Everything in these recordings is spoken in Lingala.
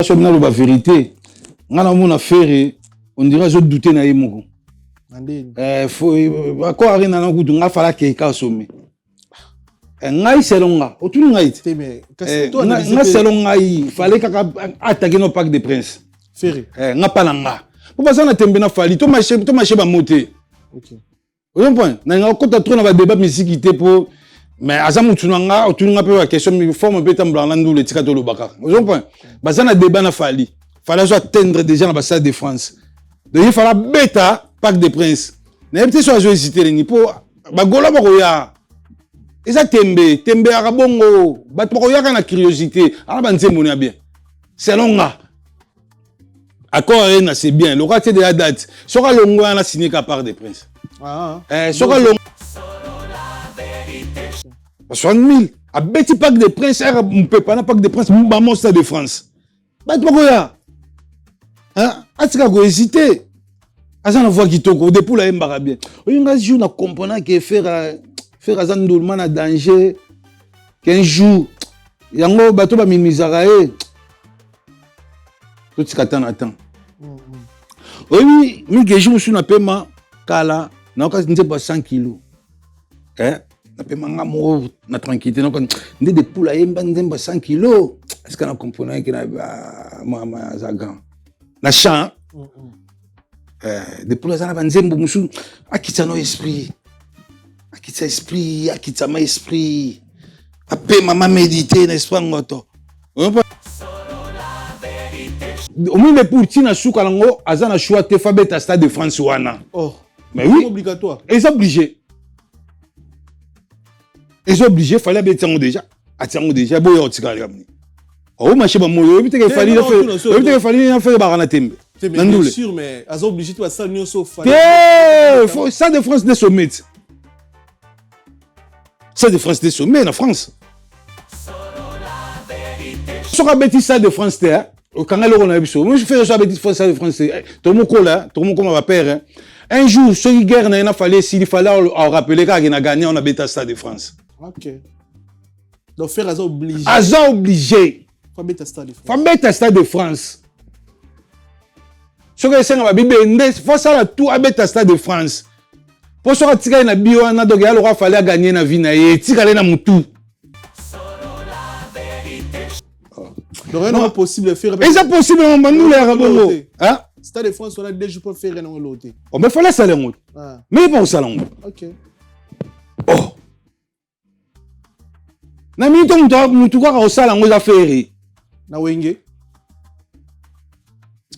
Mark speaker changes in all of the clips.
Speaker 1: Soki naloba verite, nga namona Ferre on dirait azo douter na ye moko. Eh, ako arena na kutu nga fala kei ka sommet. Eh, ngai selon nga, otuni ngai te. Eh, nga selon ngai, fallait kaka attaquer no Parc des Princes.
Speaker 2: Ferre.
Speaker 1: Eh, nga pa na nga. Po baza na tembe na Fally, to marcher to marcher ba mote.
Speaker 2: Okay.
Speaker 1: Ozo comprendre? Na nga kota trop na ba débat musique te po mais aza mutu na nga otuni nga pe ba question forme pe tambola na ndule tika tolobaka. Ozo comprendre? Baza na débat na Fally. Fally azo atteindre déjà na ba stade de France. Donc il fallait beta Parc des Princes. Na yebi te so azo hésiter nini po ba Gaulois bakoya. Eza tembe, tembe yaka bongo. Bato bakoyaka na curiosité. Ala ba nzembo na bien. Selon nga. Accord Arena c'est bien. Loka tie déjà date. Soka longo wana signé ka Parc des Princes.
Speaker 2: Ah.
Speaker 1: Eh, soka longo 60 000 abeti Parc des Princes ere mpepa na Parc des Princes bamo Stade de France. Bato bakoya. Hein? Atika ko hésiter. Aza na voix kitoko, depuis la yembaka bien. Oyo nga jour na comprendre que faire faire aza ndulma na danger qu'un jour yango bato ba minimisaka ye. Totika temps na temps. Oyebi mingi jour mosusu napema kala nayoka nzembo ya 100 kilo eh? Napema nga moko na tranquillité nayoka nde de poule ayemba nzembo ya 100 kilo est ce que na comprendre ke na mama aza grand na champ eh, de poule aza na banzembo mosusu akitisa no esprit akitisa esprit akitisa ma esprit apema ma médite na esprit ngoto. Omoni le pour ntina suka nango aza na choix te fa beta Stade de France wana.
Speaker 2: Oh.
Speaker 1: Mais oui.
Speaker 2: Obligatoire.
Speaker 1: Eza obligé. Eza obligé, fallait abeti yango déjà. Ati yango déjà boya otikala likambo nini. Oh marché ba moyo, oyebi te ke Fally na Ferre, oyebi te ke Fally na Ferre baka na tembe.
Speaker 2: Na ndule. Sûr mais aza obligé to asala nyonso
Speaker 1: Fally. Te, faut Stade de France nde sommet. Stade de France nde sommet na France. Soki abeti Stade de France te, okanga eloko na biso. Moi je fais so abeti Stade de France te. Tomokola, tomokoma ba père. Un jour soki guerre na ye na Fally esili, Fally a rappeler kaka na gagné on abeta Stade de France.
Speaker 2: OK. Donc Ferre aza obligé.
Speaker 1: Aza obligé.
Speaker 2: Faut beta Stade de France.
Speaker 1: Faut beta Stade de France. Soki esenga ba bibende, faut sala tout abeta Stade de France. Po soki atikali na bi wana donc ya lokwa Fally a gagner na vie na ye, etikali na mutu.
Speaker 2: Donc rien possible faire.
Speaker 1: Eza possible na mandula ya bongo. Hein?
Speaker 2: Stade de France on a deux jours pour faire na l'autre.
Speaker 1: Oh mais fallait sala ngo.
Speaker 2: Ah.
Speaker 1: Mais pas osala ngo.
Speaker 2: OK.
Speaker 1: Oh. Na minute mutu kaka osala ngo eza Ferre.
Speaker 2: Na Wenge.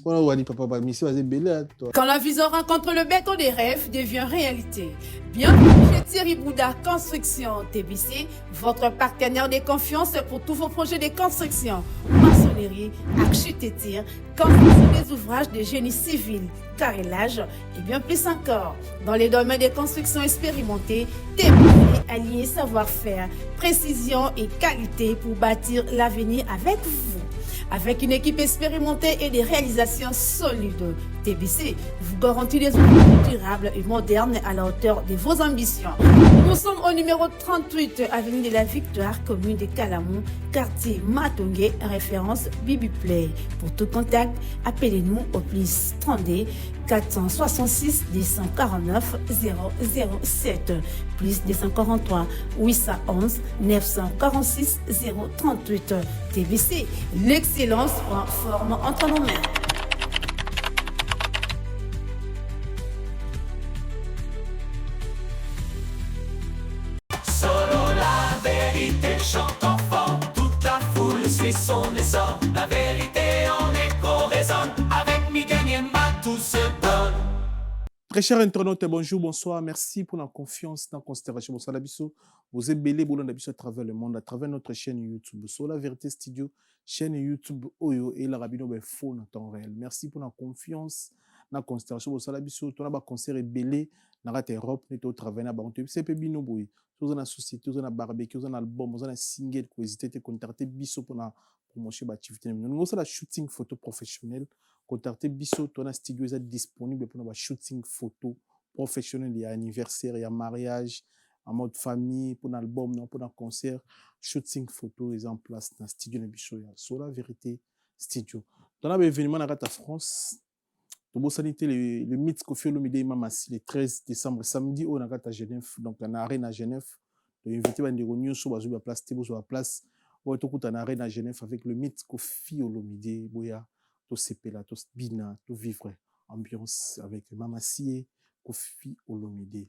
Speaker 3: Quand la vision rencontre le béton des rêves devient réalité. Bienvenue chez Thierry Bouda Construction TBC, votre partenaire de confiance pour tous vos projets de construction, maçonnerie, architecture, construction des ouvrages de génie civil, carrelage et bien plus encore. Dans les domaines des constructions expérimentées, TBC allié savoir-faire, précision et qualité pour bâtir l'avenir avec vous. Avec une équipe expérimentée et des réalisations solides, TBC vous garantit des ouvrages durables et modernes à la hauteur de vos ambitions. Nous sommes au numéro 38, avenue de la Victoire, commune de Kalamou, quartier Matongué, référence Bibi Play. Pour tout contact, appelez-nous au plus 32 466 249 007 plus 243 811 946 038. TBC, l'excellence prend forme entre nos mains.
Speaker 4: Solo la vérité chante enfant, toute la foule suit son essor. La vérité en écho résonne, avec Miguel Niema tout se donne.
Speaker 2: Très cher internaute, bonjour, bonsoir. Merci pour la confiance, la considération. Bonsoir, biso. Vous êtes belé, bolanda biso à travers le monde, à travers notre chaîne YouTube. Sur la Vérité Studio, chaîne YouTube Oyo et la Rabino ben faux en temps réel. Merci pour la confiance, la considération. Bonsoir, biso. Toi, ba concert est belé, na rate Europe, ni to travailler na bango. C'est pe bino boy. Toza na société, toza na barbecue, toza na album, toza na single, ko hésiter te contacter biso pour na promotion ba activité na bino. Nous la shooting photo professionnel, contacter biso, toi na studio eza disponible pour na ba shooting photo professionnel ya anniversaire, ya mariage, en mode famille, pour na album, non, pour na concert, shooting photo eza en place na studio na biso ya Sola Vérité. Studio. Tona ba événement na kati ya France. Tobosani te le mythe Koffi Olomide Mamasi le 13 décembre, samedi oyo, na kati ya Genève, donc na Arena Genève. Toinvite bandeko nyonso bazwi baplace te, bozwa baplace oyo, tokuta na Arena Genève avec le mythe Koffi Olomide. Boya tosepela, tobina, tovivre ambiance avec Mamasie Koffi Olomide.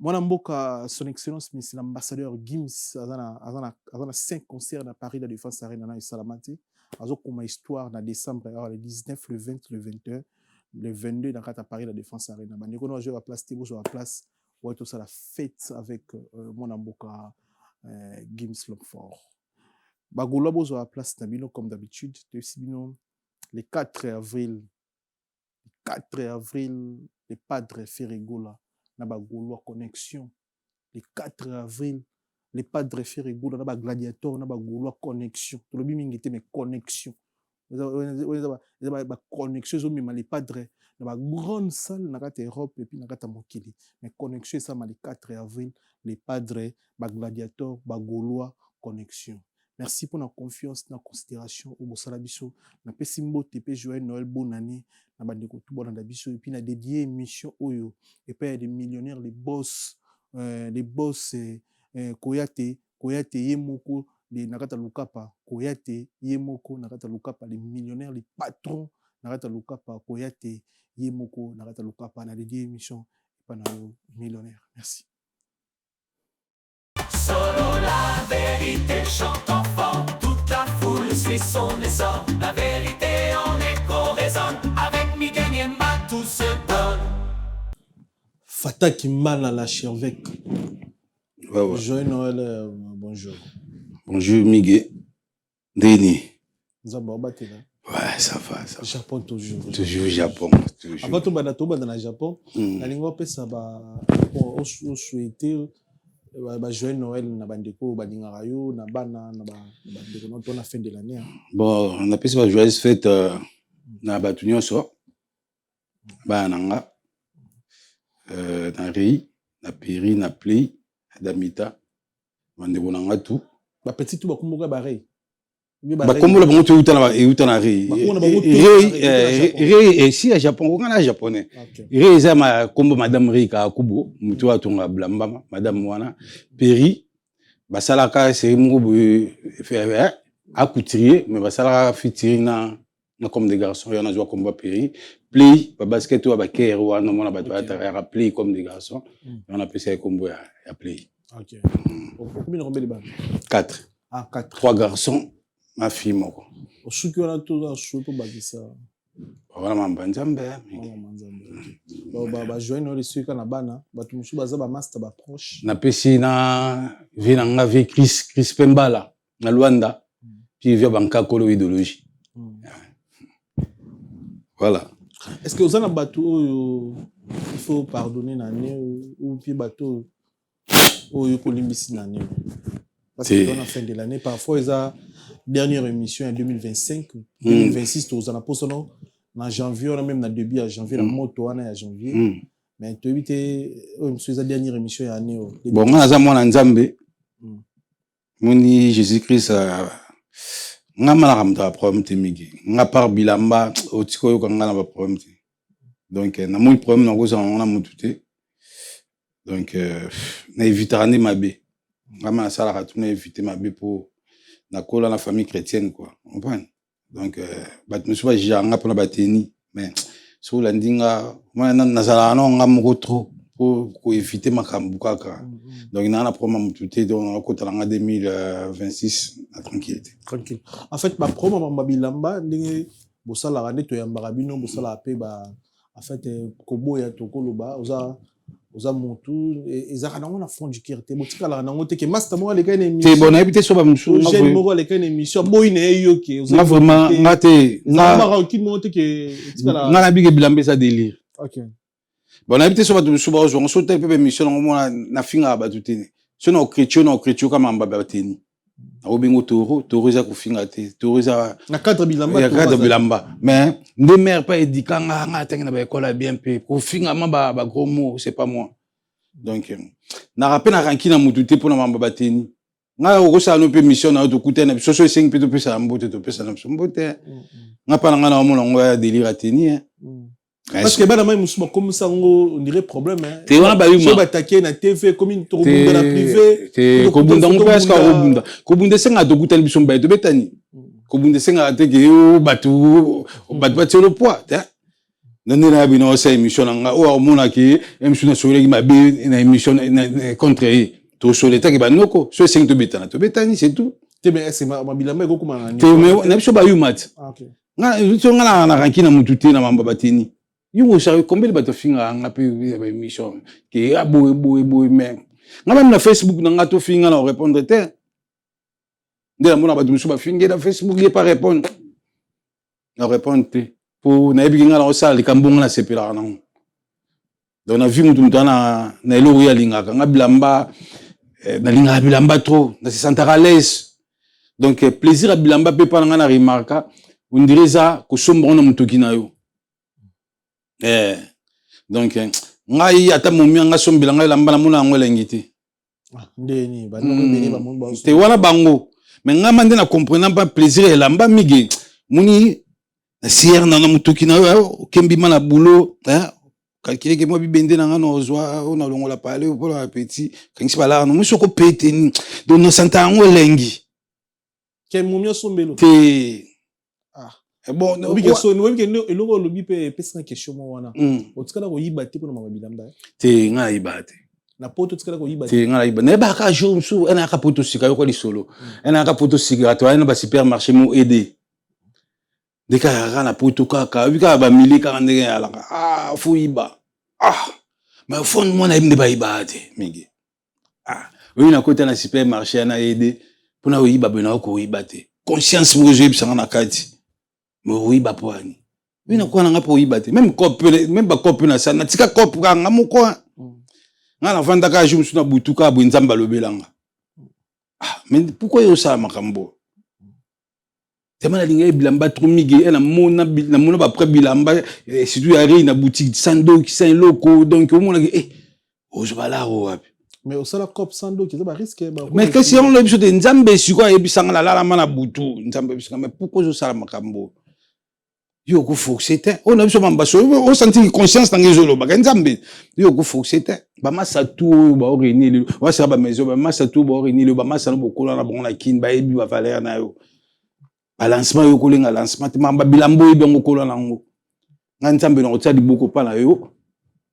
Speaker 2: Mwana mboka, Son Excellence Monsieur l'Ambassadeur Gims aza na 5 concerts na Paris, La Défense Arena na esalama te. Azokoma histoire na décembre awa, le 19, le 20, le 21, le 22, na kati ya Paris, La Défense Arena. Bandeko no bazwi baplace te, bozwa baplace oyo, tosala fête avec mwana mboka Gims l'homme fort. Bagaulois, bozwa baplace na bino comme d'habitude. Toyebisi bino le 4 avril, le 4 avril, le Padre Ferre Gola na Bagaulois connexion. Le 4 avril, le Padre Ferre Gola na Bagladiator na Bagaulois connexion. Tolobi mingi te, mais connexion eza baconnexion ezomema le Padre na bagrande salle na kati ya Europe et puis na kati ya mokili. Mais connexion esalama le 4 avril, le Padre, Bagladiator, Bagaulois connexion. Merci mpona confiance na considération oyo bosala biso. Napesi mbote mpe joyeux Noël, bonne année na bandeko tu bolanda biso. Et puis na dédié émission oyo epai ya des millionnaires, les boss, les boss koya te, koya te ye moko na kati ya Lukapa, koya te ye moko na kati ya Lukapa, les millionnaires, les patrons na kati ya Lukapa, koya te ye moko na kati ya Lukapa. Na dédié émission epai na yo, millionnaire. Merci.
Speaker 4: Solo la vérité chante enfant, toute la foule suit son essor. La vérité en écho résonne, avec Miguel Niemba tout se donne.
Speaker 2: Fataki Mbala l'archevêque.
Speaker 1: Ouais.
Speaker 2: Joyeux Noël, bonjour.
Speaker 1: Bonjour Miguel. Ndeni.
Speaker 2: Nzambe abatela.
Speaker 1: Ouais, ça va, ça va.
Speaker 2: Japon toujours.
Speaker 1: Toujours Japon, toujours.
Speaker 2: Avant tobanda na Japon, nalingi opesa ba bon, osouhaiter ba joyeux Noël na bandeko oyo balingaka yo, na bana, na bandeko no to na fin de l'année, hein.
Speaker 1: Bon, napesi ba joyeuse fête na bato nyonso, bana na nga, na Rei, na Peri, na Play, na Damita, bandeko na nga tout.
Speaker 2: Bapetits tu bakomboka barei.
Speaker 1: Bakombola bango to euta na Rei.
Speaker 2: Bakombo na bango to
Speaker 1: Rei, Rei esi ya Japon, oka na japonais. Rei eza ma kombo Madame Rei Kakubo, motu oyo atonga bilamba, madame wana. Peri basalaka série moko boye, acouturier, mais basalaka featuring na Comme des Garçons. Yo nazwa kombo ya Peri. Play, babasket oyo bakere wana, omona bato bayaka Play, Comme des Garçons. Yo napesa ye kombo ya Play.
Speaker 2: Ok. Okomi na combien de bana?
Speaker 1: 4.
Speaker 2: Ah, 4.
Speaker 1: Trois garçons, ma fille moko.
Speaker 2: Osuki wana toza su mpo bakisa.
Speaker 1: Wana mamba Nzambe.
Speaker 2: Mama Nzambe. Ba joyeux Noël esuki kaka na bana, bato mosusu baza bamaster, baproche.
Speaker 1: Napesi na vie na nga, vie Chris, Crispin Mbala na Lwanda, puis via bankakolo idéologie. Voilà.
Speaker 2: Est ce que oza na bato oyo il faut pardonner na année ou puis bato oyo kolimbisi na année? Parce que na fin de l'année, parfois eza dernière émission ya 2025, 2026 toza na posa no na janvier wana, même na début ya janvier, na moto wana ya janvier. Mais toyebi te oyo mosusu eza dernière émission ya année oyo.
Speaker 1: Bon, nga naza mwana Nzambe. Moni Jésus Christ, nga malaka moto ya problème te mingi. Nga par bilamba, otika oyoka nga na baproblème te. Donc namoni problème nakozala nango na motu te. Donc na évitaka nde mabe. Nga ma nasalaka tu na évite mabe mpo nakola na famille chrétienne, quoi, comprendre. Donc bato mosusu bajugeaka nga mpona bateni, mais soki olandi nga, nazalaka nao nga moko trop po koéviter makambo kaka. Donc naa na problème ya motu te. Donc nakota na nga 2026 na tranquillité.
Speaker 2: Tranquille. En fait, baproblème ya bilamba, ndenge bosalaka nde toyambaka bino, bosalaka mpe ba en fait koboya tokoloba oza motu ezalaka nango na fond du cœur te, botikalaka nango te ke master moko alekai na
Speaker 1: te. Bon, nayebi te so bamosusu.
Speaker 2: Jeune moko alekai na émission, aboyi na ye, yoke.
Speaker 1: Nga vraiment, nga te.
Speaker 2: Rancune moko te ke etikala.
Speaker 1: Nga nabiki bilamba eza délire. Bon, nayebi te so bato mosusu bazwanga so tali mpe baémission nango, mona nafingaka bato te. So na okretio, na okretio kama mba bateni, nakobengo toro. Toro eza kofinga te, toro eza
Speaker 2: na cadre bilamba.
Speaker 1: Ya cadre bilamba. Mais nde mare mpe edika nga, nga atangi na baekole ya bien mpe kofinga ma bagros mots, c'est pas moi. Donc naka mpe na ranki na motu te mpona mamba bateni. Ngai okosala no mpe mission na yo, tokutani na biso so esengi mpe topesana mbote, topesana biso mbote. Nga mpa na ngai naomona yango ya délire ateni.
Speaker 2: Parce que bana mai mosusu bakomisa yango on dirait problème.
Speaker 1: Te, wana bayuma.
Speaker 2: Batake na TV, komi tokobunda na privé.
Speaker 1: Te, kobunda ngo mpe aska kobunda, kobunda esengaka tokutani biso mibale, tobetani. Kobunda esengaka te ke bato bato batielo poids te. Na nde nayabi na osala émission na nga oyo aomonaki émission nasololaki mabe na émission contre ye, tosolo etaki banoko so esengi tobetana, tobetani, c'est tout.
Speaker 2: Te, mais est bilamba ekokoma?
Speaker 1: Te, mais na biso bayuma te. So nga na ranki na mutu te na mambo bateni yo osaka combien bato afingaka nga mpe baémission ke aboye boye boye, mais nga même na Facebook na nga tofinga na orépondre te. Nde namona bato mosusu bafingi na Facebook, ye pas répondre, na répondre te, po nayebiki nga na osala likambo nga nasepelaka nango. Donc na vie, mutu mutu ana na eloko oyo alingaka. Nga bilamba, nalingaka bilamba trop, nasesantaka à l'aise. Donc plaisir ya bilamba mpe mpa na nga na remarka, on dirait eza kosomba ngo na motoki na yo. Donc ngai ata momi anga asombela ngai elamba, namona yango elengi te. Te, wana bango, mais ngai ma nde na comprena mpa plaisir ya elamba mingi. Moni na siere na motoki na yo, okembima na boulot, calculeke mwa bibende na nga na ozwa oyo nalongola pale mpona bapeti kangisi balaka no mosi okopete nini. Donc nasanta yango elengi.
Speaker 2: Ke momi osombelo?
Speaker 1: Te.
Speaker 2: Bon, eloko olobi mpe epesanga question mo wana. Otikala koyiba te mpona mama bilamba?
Speaker 1: Te, ngai nayiba te.
Speaker 2: Na poto otikala koyiba?
Speaker 1: Te, ngai nayiba, nayebaka jour mosusu ena yaka poto sika yoka lisolo ena yaka poto sika, toyai na basupermarché mo aide nde kaka kaka na poto kaka oyebi kaka bamilie kaka ndenge eyalaka. Ah, fo yiba, ah, mais fond mwana yebi nde bayibaka te mingi. Ah, oyo nakota na supermarché yana aide mpona koyiba boye, nayo koyiba te. Conscience moko ezoyebisanga na kati, mais oyiba mpo ani? Oyo nakoka nanga mpo oyiba te. Même coop, même bacoop mpe nasala, natika coop kaka nga moko. Nga navandaka jour mosusu na butu kaka boye, Nzambe alobelanga: "Ah, mais pourquoi yo osala makambo?" Tema nalingai bilamba trop mingi e namona, namona baprès bilamba, surtout ya rei na boutique sans doki, sans eloko. Donc omonaki e ozwa balaro wapi?
Speaker 2: Mais osala coop sans doki, eza barisque.
Speaker 1: Mais kasi yango na biso te. Nzambe sikoyo ayebisanga, nalalama na butu, Nzambe ayebisanga: "Mais pourquoi ozosala makambo? Yo okoforce te." Oyo na biso mambaso osantiki conscience nanga ezolobaka: "Nzambe, yo okoforce te." Bamasa tu oyo baoréunir lelo, wasaka bamaison, bamasa tu oyo baoréunir lelo, bamasa no bokola na bango na Kini, bayebi bavaleur na yo, balancement yo kolenga lancement te, mamba bilamba oyebi yango kola nango. Nga Nzambe na kotia liboko mpa na yo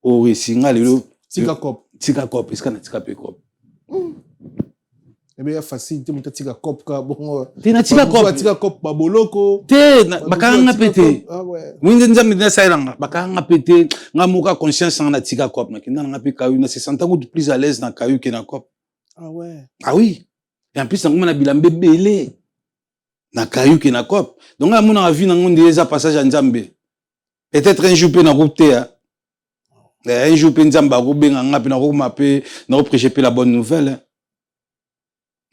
Speaker 1: oresi nga lelo.
Speaker 2: Tika coop.
Speaker 1: Tika coop, esika na tika mpe coop.
Speaker 2: Ebe ya facile te moto atika coop ka bongo.
Speaker 1: Te, natika
Speaker 2: coop. Atika coop, baboloko.
Speaker 1: Te, bakanga mpe te. Mwinde Nzambe nde asalelanga, bakanga mpe te. Nga moka conscience nanga, natika coop, nakenda nanga mpe kayu, na se senta kutu plus à l'aise na kayu ke na coop.
Speaker 2: Ah ouais?
Speaker 1: Ah oui, et en plus nango na bilamba ebele na kayu ke na coop. Donc nga namonaka vie nango nde eza passage ya Nzambe. Peut-être un jour mpe nakoteya, un jour mpe Nzambe akobenga nga mpe nakokoma mpe nakoprêche mpe la bonne nouvelle.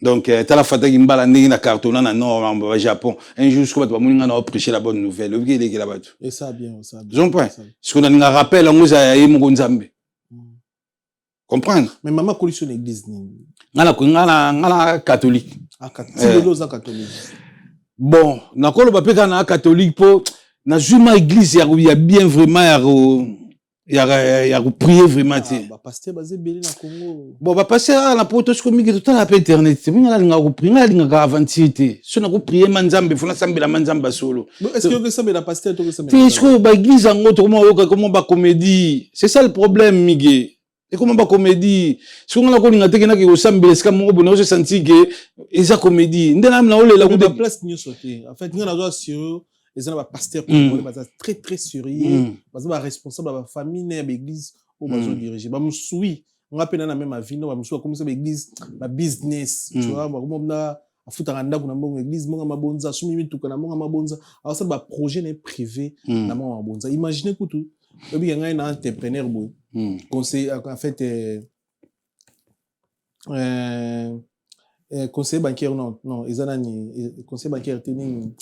Speaker 1: Donc tala fataki mbala ndenge na cartonna na nord ba Japon. Un jour siko bato bamoni nga na oprêche la bonne nouvelle, obiki elekela bato. Point siko nalinga rappel yango eza ya ye moko Nzambe, comprendre.
Speaker 2: Mais mama akolisi na église nini?
Speaker 1: Nga na catholique.
Speaker 2: Lelo oza catholique?
Speaker 1: Bon, nakoloba mpe kaka na catholique mpo nazwi ma église ya bien vraiment, ya koprier vraiment te.
Speaker 2: Bapasteur baza ebele na Congo.
Speaker 1: Bon, bapasteur awa na poto siko mingi totala mpe internet te. Mingi nalingaka koprier, ngai nalingaka aventure te. So nakoprier ma Nzambe, fo nasambela ma Nzambe solo. Te. Sikoyo baéglise yango tokoma oyoka koma bacomédie, c'est ça le problème. Mige ekoma bacomédie. Siko nga nakolinga te kendaki kosambela esika moko boye, naosesentir ke eza comédie nde nami naolela.
Speaker 2: Place nyonso te. En fait, nga nazo assure, eza na bapasteur congolais baza très très sérieux, baza baresponsable ya bafamille na ya baéglise oyo bazodirige. Bamosusu, oui, nga mpe na même avis no. Bamosusu bakomisa baéglise babusiness, tu vois, bakomona afutaka ndako na mbongo église, mbongo mabonza, asombi mituka na mbongo mabonza, asala baprojet na ye privé na mbongo mabonza. Imagine kutu oyebika ngai na entrepreneur boye, conseil en fait, conseiller bancaire, non non, eza nani, conseiller bancaire te, nini,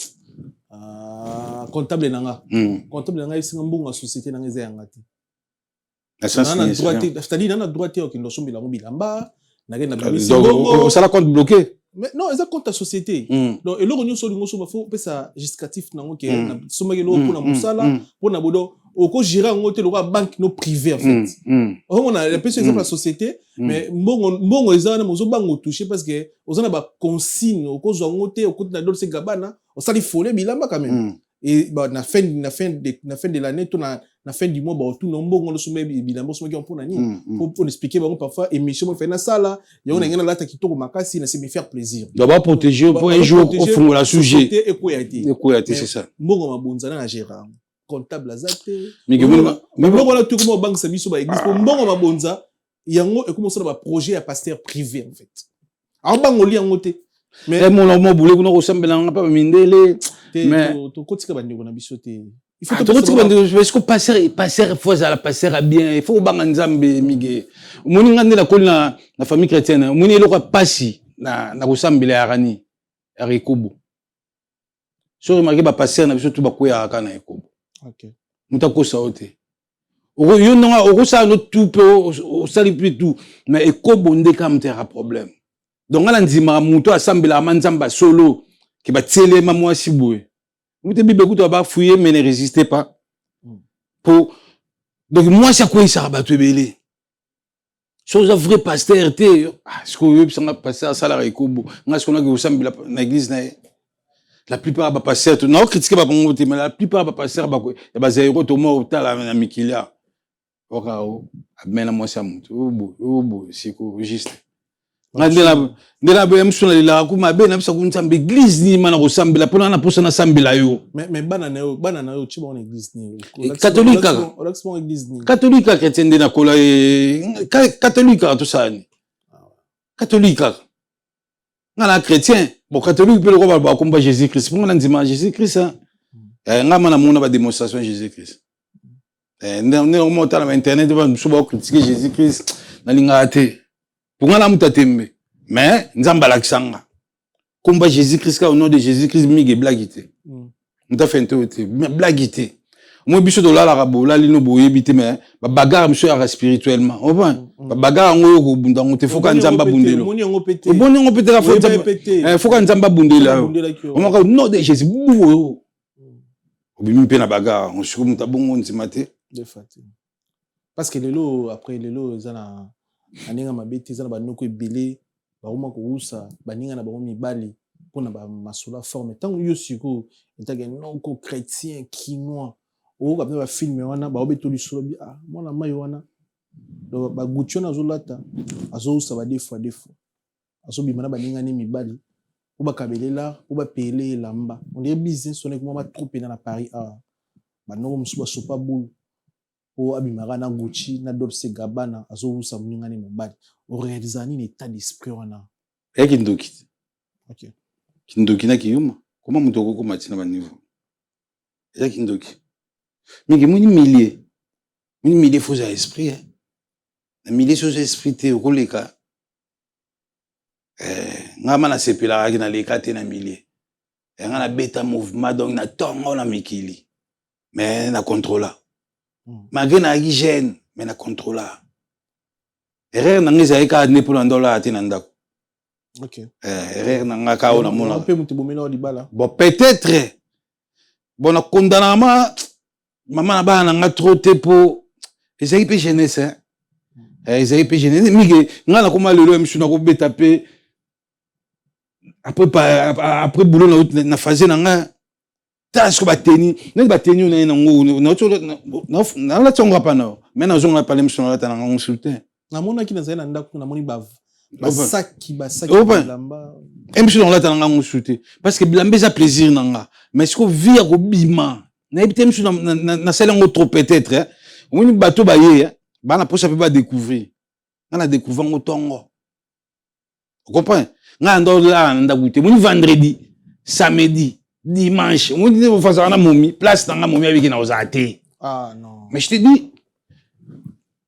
Speaker 2: comptable na nga. Comptable na nga esinga mbongo ya société na nga eza yanga te, c'est-à-dire na na droit te okende osombela yango bilamba, nakende na bimisi mbongo.
Speaker 1: Osala compte bloqué?
Speaker 2: Mais non, eza compte ya société. Donc eloko nyonso olingo osomba, faut opesa justificatif nango ke sombaki eloko mpona mosala, mpona bodo okogérer yango te lokola banque no privé en fait. Omona, apesi exemple ya société. Mais mbongo eza wana, ozobanga otouche parce que oza na baconsigne, okozwa yango te. Okoti na Dolce Gabbana, osali fole bilamba quand même. Et bah, na fin de l'année to na fin du mois, baotuna mbongo osomba bilamba, osomaki yango mpona nini? Faut expliquer bango. Parfois émission mo fai nasala yango, na ngai nalata kitoko makasi, na se me faire plaisir.
Speaker 1: Donc baprotéger po un jour ofungola sujet.
Speaker 2: Société ekweya te.
Speaker 1: Ekoya te, c'est ça.
Speaker 2: Mbongo mabonza na gérer yango, comptable aza te.
Speaker 1: Mingi
Speaker 2: Biloko wana tu ekoma obangisa biso baéglise, po mbongo mabonza yango ekoma osala baprojet ya pasteur privé en fait, aobanga oli yango te. Mais
Speaker 1: mona mobule kuna kosambela nga mpa bamindele.
Speaker 2: Te. Tokotika bandeko na biso te. Il faut
Speaker 1: Tokotika bandeko parce que pasteur faut azala pasteur ya bien, il faut obanga Nzambe. Mige, omoni nga nde nakoli na famille chrétienne, omoni eloko ya pasi na kosambela yaka nini? Yaka ekobo. So remarque, bapasteur na biso tu bakweyaka kaka na ekobo. Moto akosa yo te. Yo ndonga okosala no tu mpe osali mpe tu, mais ekobo nde kaka moto yaka problème. Donc nga na ndimaka moto asambelaka ma Nzambe asolo ke batieli ye ma mwasi boye mute. Bible kutu bafuye mais ne résistez pas. Po donc mwasi akweyisaka bato ebele. So oza vrai pasteur te, sikoyo oyebisanga pasteur asalaka ekobo, nga sikoyo naki kosambela na église na ye? La plupart ya bapasteur, naocritiquer babango te, mais la plupart ya bapasteur ya bazairo, toma otala na mikili awa, oka o abimela mwasi ya moto oyo boye, oyo boye. Sikoyo juste nga nde na boya mosu nalelaka ku mabe, nabisa ku Nzambe: église nini ma na kosambela mpona na mposa nasambela yo?
Speaker 2: Mais bana na yo otie bango na église nini?
Speaker 1: Catholique kaka.
Speaker 2: Olakisi bango église nini?
Speaker 1: Catholique kaka, chrétien nde nakola, catholique kaka. Tosala nini? Catholique kaka. Nga na chrétien, bon, catholique mpe lokola bakomba Jésus Christ, mpo nga na ndima Jésus Christ. Nga ma namona badémonstration ya Jésus Christ. Nde okoma otala ba internet, mosusu baocritiquer Jésus Christ, nalingaka te, mpo nga na moto atembe, mais Nzambe alakisa nga komba Jésus Christ kaka, au nom de Jésus Christ. Mingi eblaki te, moto afente oyo te, blaki te. Omoi biso tolalaka, bolali no boyebi te, mais babagarre mosusu yaka spirituellement, comprend? Babagarre yango oyo kobunda yango te, foka Nzambe abundela.
Speaker 2: Omoni yango pe te.
Speaker 1: Oboni yango mpe te.
Speaker 2: Oyeba pe te.
Speaker 1: Foka Nzambe abundela yo.
Speaker 2: Abundelaki yo.
Speaker 1: Omaka nom de Jésus bu oyo obimi mpe na bagarre yango. Sikoyo moto abongo ndima te.
Speaker 2: Defa te, parce que lelo, après lelo, eza na ndenge mabe te, eza na banoko ebele bakoma kowusa baninga na bango mibali mpona bamasolo ya forme. Ntango yo sikoyo etake noko chrétien kinois, oyoka mpe bafilm wana, baobeta lisolo bi ah, mwana mai wana, donc baguti wana azolata, azowusa ba deux fois deux fois, azobima na baningani mibali po bakabelela, po bapele elamba. On dirait business wana ekoma trop pena na Paris awa. Banoko mosusu basopa bulu po abimaka na Gucci, na Dolce Gabbana, azowusa moningani mobali. Oréalisa nini état d'esprit wana?
Speaker 1: Eya kindoki te. Kindoki na kiyuma. Koma moto okokoma ntina baniveau, eza kindoki mingi. Moni milieu, moni milieu, faut ozala esprit, eh. Na milieu so oza esprit te, okoleka. Nga ma nasepelakaki naleka te na milieu. Nga nabeta mouvement, donc na ntongo na mikili, mais na contrôla. Malgré nayaki jeune, mais na contrôla. Erreur na nga ezalaki kaka nde mpona ndolala te na ndako. Erreur na nga kaka oyo namonaka.
Speaker 2: Mpe moto ebomela wa libala.
Speaker 1: Bon, peut-être, bon, nakondanaka ma mama na bana na nga trop te, mpo ezalaki mpe jeunesse, hein? Ezalaki mpe jeunesse mingi. Nga nakoma lelo ya misu, nakobeta mpe après boulot na phase na nga. Tala siko bateni neti bateni oyo naye nango, nalati yango apa na yo, mais nazonga pale misu, nalata na ngango su te.
Speaker 2: Namonaki, nazali na ndako, namoni basaki basaki bilamba.
Speaker 1: Misu nalata na ngango su te, parce que bilamba eza plaisir na nga, mais siko vie ya kobima, nayebi te. Misu nasali yango trop peut-être. Omoni bato baye bana mposa mpe badécouvrir nga, na découvrir yango ntongo, ocomprend? Nga ndo olala na ndako te. Moni vendredi, samedi, dimanche, omoni te, ofasaka na momi place na nga, momi abiki na ozala te.
Speaker 2: Ah non.
Speaker 1: Mais je te dis.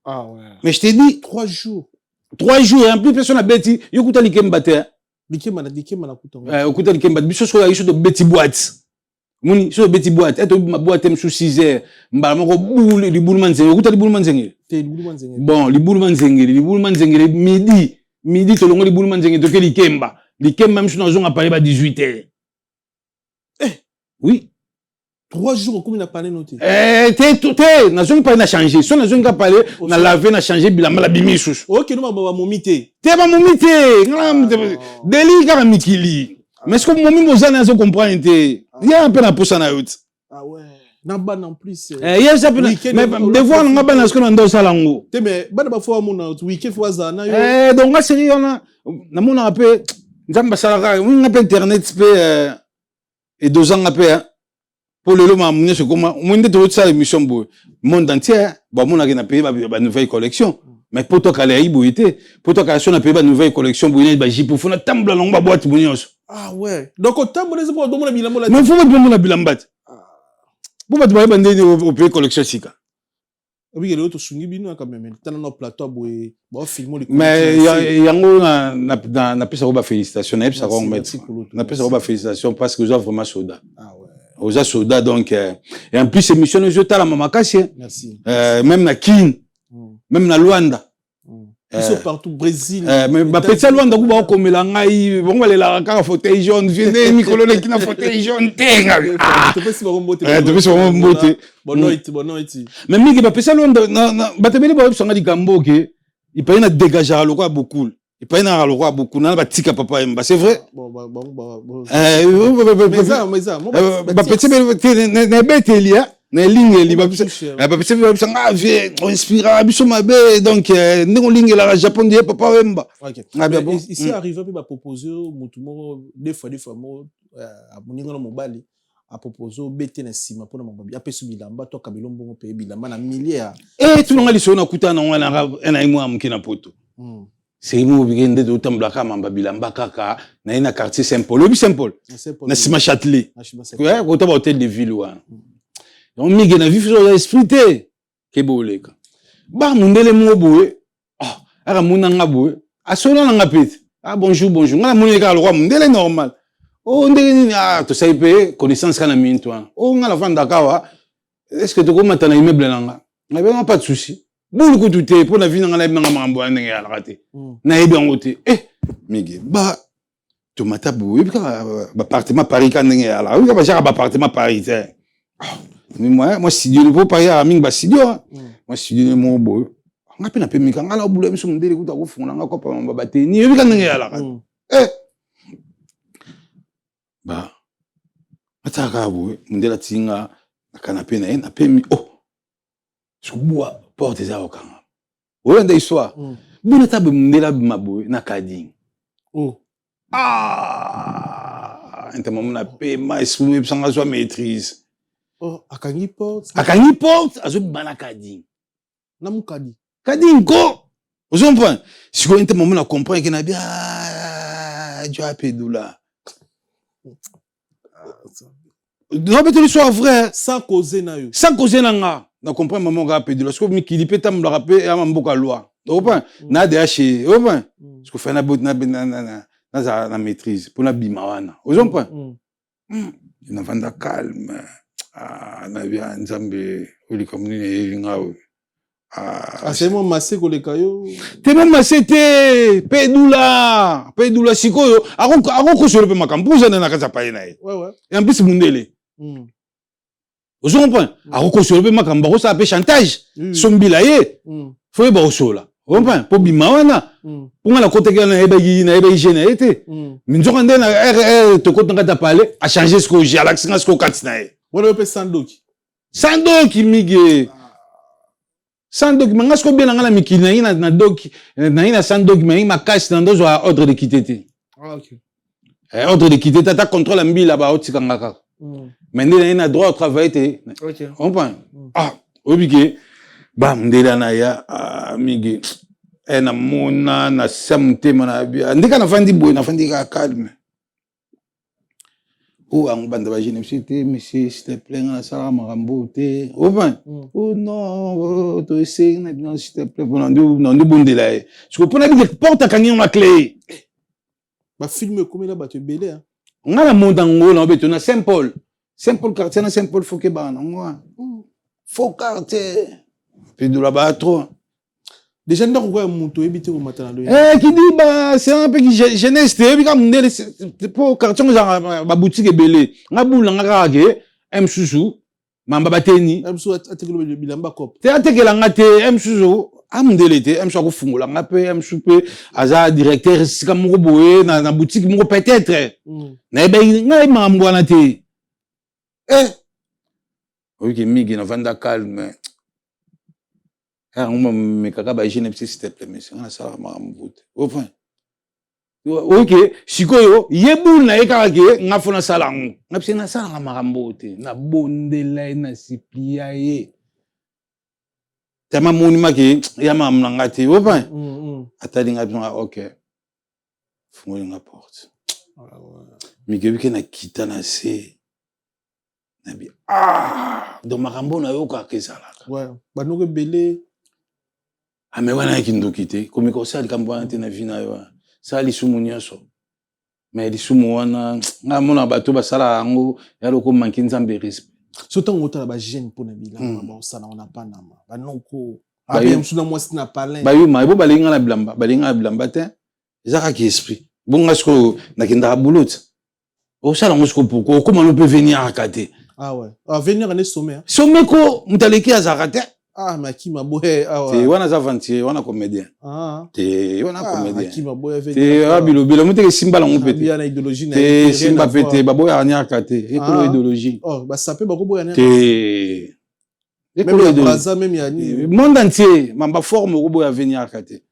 Speaker 2: Ah ouais.
Speaker 1: Mais je te dis.
Speaker 2: 3 jours.
Speaker 1: 3 jours, en plus personne abeti yo kuta likemba te.
Speaker 2: Likemba na likemba na kuta.
Speaker 1: Okuta likemba. Biso soki biso tobeti boîte, omoni so obeti boîte ete obima boîte mosusu 6 heures, mbala moko bule libuluma nzengeli. Okuta libuluma nzengeli?
Speaker 2: Te, libuluma nzengeli.
Speaker 1: Bon, libuluma nzengeli, libuluma nzengeli, midi midi tolongo libuluma nzengeli, toke likemba. Likemba misu, nazonga palais ba 18 heures.
Speaker 2: Eh.
Speaker 1: Oui.
Speaker 2: 3 jours okomi na palais no te?
Speaker 1: Eh, te te, nazongi palais na change so, nazongi ka palais na lave, na change bilamba, nabimi lisusu.
Speaker 2: Okende bamomi te?
Speaker 1: Te, bamomi te. Nga deli kaka mikili, mais ce que momi mozana azo comprendre te, ya mpe na posa na yo te.
Speaker 2: Ah ouais, na bana en plus.
Speaker 1: Eh, ye eza mpe mais devoir na nga, bana sikoyo na nde osala yango.
Speaker 2: Te, mais bana bafo bamona weekend fo bazala na yo.
Speaker 1: Eh, donc nga série wana namonaka mpe Nzambe asalaka nga mpe internet mpe edozanga mpe mpo lelo makambo nyonso ekoma moi nde tozosala émission boye, monde entier bamonaki na pays banouvelle collection. Mais po tokala yayi boye te, po tokala so na pays banouvelle collection boye nani bajupe, fo natambola nango baboîte bo nyonso.
Speaker 2: Ah ouais, donc otambola eza mpo domona bilamba.
Speaker 1: Mais fo bato bamona bilamba te, po bato bayeba ndenge opaye collection sika.
Speaker 2: Obike lelo tosungi bino quand même, tala na plateau boye baofilme.
Speaker 1: Mais yango napesako bafélicitation, nayebisaka yango maître, napesako bafélicitation parce que oza vraiment soda, oza soda. Donc et en plus émission ezotalama makasi.
Speaker 2: Merci.
Speaker 1: Même na Kine, même na Lwanda.
Speaker 2: Biso partout, Brésil.
Speaker 1: Bapetisa Lwanda ku baokomela ngai, bango balelaka kaka fauteuil jaune viene mikolo leki na fauteuil jaune te.
Speaker 2: Topesi bango mbote.
Speaker 1: Topesi bango mbote.
Speaker 2: Bonoiti, bonoiti.
Speaker 1: Mais mingi bapesa Lwanda, bato ebele bayebisanga likambo oke ipaye na dégageaka lokola bokul, epai naka lokola bokul nana batika Papa Yemba, c'est vrai. Bapeti na ebeteli na elingeli, bapesi babisanga vie oinspiraka biso mabe, donc ndenge olingelaka Japon die Papa Wemba.
Speaker 2: Ici arrive mpe bapropose motu moko deux fois, deux fois moko, moninga na mobali apropose obete na nsima mpona mababi, apesi bilamba to akabeli mbongo mpe bilamba na milie ya
Speaker 1: E tunanga lisolo, nakutana nango wana na mwa moke na Poto. Seri moko bike nde totambolaka mamba bilamba kaka na ye na quartier Saint Paul, oyebi Saint Paul, na nsima Châtelet, kota ba hôtel de ville wana. Donc mingi na vifi oza esprit te, kebe oleka ba mondele moko boye aka monanga boye, asola nanga mpe te: "Ah, bonjour, bonjour." Nga namoni kaka lokwa mondele normal. O ndenge nini? Ah, tosali mpe connaissance kaka na minute wana. O nga nafandaka awa, est ce que tokomata na immeuble na nga? Nabenga, pas de souci, bulu kutu te mpo na vi na nga, nayebi nanga makambo wana ndenge eyalaka te, nayebi yango te. Eh, mingi ba tomata boye, oyebi kaka baappartement Paris ka ndenge eyalaka, oyebi kaka bajaka baappartement Paris te. Mwa studio mpo Paris yaka mingi bastudio, mwa studio moko boye, nga mpe napemika nga na bula miso, mondele kuta kofungola nga kopa mamba bateni, oyebi ka ndenge eyalaka. Eh, ba ataka kaka boye, mondele atinga na canapé na ye, napemi. Oh, sikobuwa porte eza kokanga, oyo nde histoire bino ata boye, mondele abima boye na kading.
Speaker 2: Oh.
Speaker 1: Ah, ntama mona pema, esprit oyebisanga azwa maîtrise.
Speaker 2: Oh, akangi porte.
Speaker 1: Akangi porte, azobima na kading.
Speaker 2: Na mokadi.
Speaker 1: Kading ko, ozo comprendre sikoyo, ntama mona comprendre ke na bia jo apedula nobeteli histoire vrai.
Speaker 2: Sans causer na yo.
Speaker 1: Sans causer na nga, na comprendre mama kaka apedula. Sikoyo mikili mpe etambolaka mpe ya mboka loi, ocomprendre na deya chez, ocomprendre sikoyo fai nazala na maîtrise mpo nabima wana, ozo comprendre. Navanda calme, nabia Nzambe oyo likambo nini eyeli nga oyo?
Speaker 2: Asali mwa mase koleka yo.
Speaker 1: Te, mwa mase te, mpe edula, mpe edula. Sikoyo akokosolo mpe makambo mpo ozana na kati ya paye na ye, en plus mundele, ozo comprendre, akokosolo mpe makambo, akosala mpe chantage, sombila ye, fo yeba kosola, comprendre mpo bima wana. Mpo nga nakotaki wana, nayebaki, nayebaki je na ye te, minzoka nde na rr tokota na kati ya palais, achange sikoyo je, alakisi nga sikoyo kati na ye.
Speaker 2: Wana yo mpe sandoki.
Speaker 1: Sandoki mige, sandoki. Mais nga sikoyo bien na nga na mikili nayi na doki, nayi na sandoki, mais nayi makasi na ndozwa ordre de quitter te. Ordre de quitter te, ata contrôle ya mbila baotikanga kaka, mais nde naye na droit ya travailler te, comprend. Ah, oyebi ke bamundele na ya mingi namona na sa motema na bia ndeka, nafandi boye, nafandi kaka calme. Oyo yango banda bagene biso te: "Monsieur, s'il te plaît, nga nasalaka makambo te open." "Oh non, toesengi na bino, s'il te plaît." Mpona nde bondela ye siko mpona bike porte akangi yango na clé.
Speaker 2: Bafilme ekomela bato ebele.
Speaker 1: Nga na monda ngo na obeto na Saint Paul, Saint Paul quartier, na Saint Paul foke bana nango wana, faux quartier, mpe dola baa trop.
Speaker 2: Déjà ndako kwa ya moto oyebi te komata na loye.
Speaker 1: Eh, kidiba c'est un peu jeunesse te oyebi kaka mondele po quartier ngo ezalaka baboutique ebele. Nga bula nga kaka ke mosusu mamba bateni
Speaker 2: bilamba
Speaker 1: cop te atekela nga te. Mosusu amundele te, mosusu akofungola nga mpe mosusu mpe aza directeur esika moko boye na boutique moko peut-être. Nayebaki ngai makambo wana te. Eh, oyoki mingi, navanda calme, yango mamekaka bajeune biso. S'il te plaît monsieur, nga nasalaka makambo te. Enfin, oke sikoyo ye bule na ye kaka ke nga fo nasala yango. Nga biso nasalaka makambo te. Nabondela ye, nasiplia ye tama moni maki ya makambo na nga te. Opa atali nga biso nga ok, fungoli nga porte. Miki oyebi ke nakita na se, nabi ah, donc makambo nayokaka ezalaka.
Speaker 2: Banoko ebele.
Speaker 1: Ame wana yaki ndoki te. Komeka osala likambo wana te na vie na yo. Sala lisumu nyonso, mais lisumu wana nga mona bato basalaka yango ya loko manke Nzambe respect.
Speaker 2: So ntango otala bajeune mpona bilamba baosala wana Panama, banoko ape mosusu na mwasi na palin.
Speaker 1: Bayuma ebo balingi nga na bilamba, balingi nga na bilamba te. Eza kaka esprit. Bonga sikoyo nakendaka boulot te, osala yango sikoyo pourquoi okóma no mpe veniaraka te?
Speaker 2: Ah ouais, ah, venir ane sommet.
Speaker 1: Sommet ko moto aleki azalaka te.
Speaker 2: Ah, mais akima boye
Speaker 1: awa. Te, wana aza aventurier, wana comédien.
Speaker 2: Ah.
Speaker 1: Te, wana comédien.
Speaker 2: Akima boye.
Speaker 1: Te, abilobela mo teke simba nango mpe
Speaker 2: te. Na idéologie
Speaker 1: na te, simba mpe te. Baboyaka niaka te, ekolo idéologie.
Speaker 2: Oh, basape bakoboya.
Speaker 1: Te,
Speaker 2: ekolo idéologie même ya
Speaker 1: nini, monde entier mamba forme okoboya veniarka te.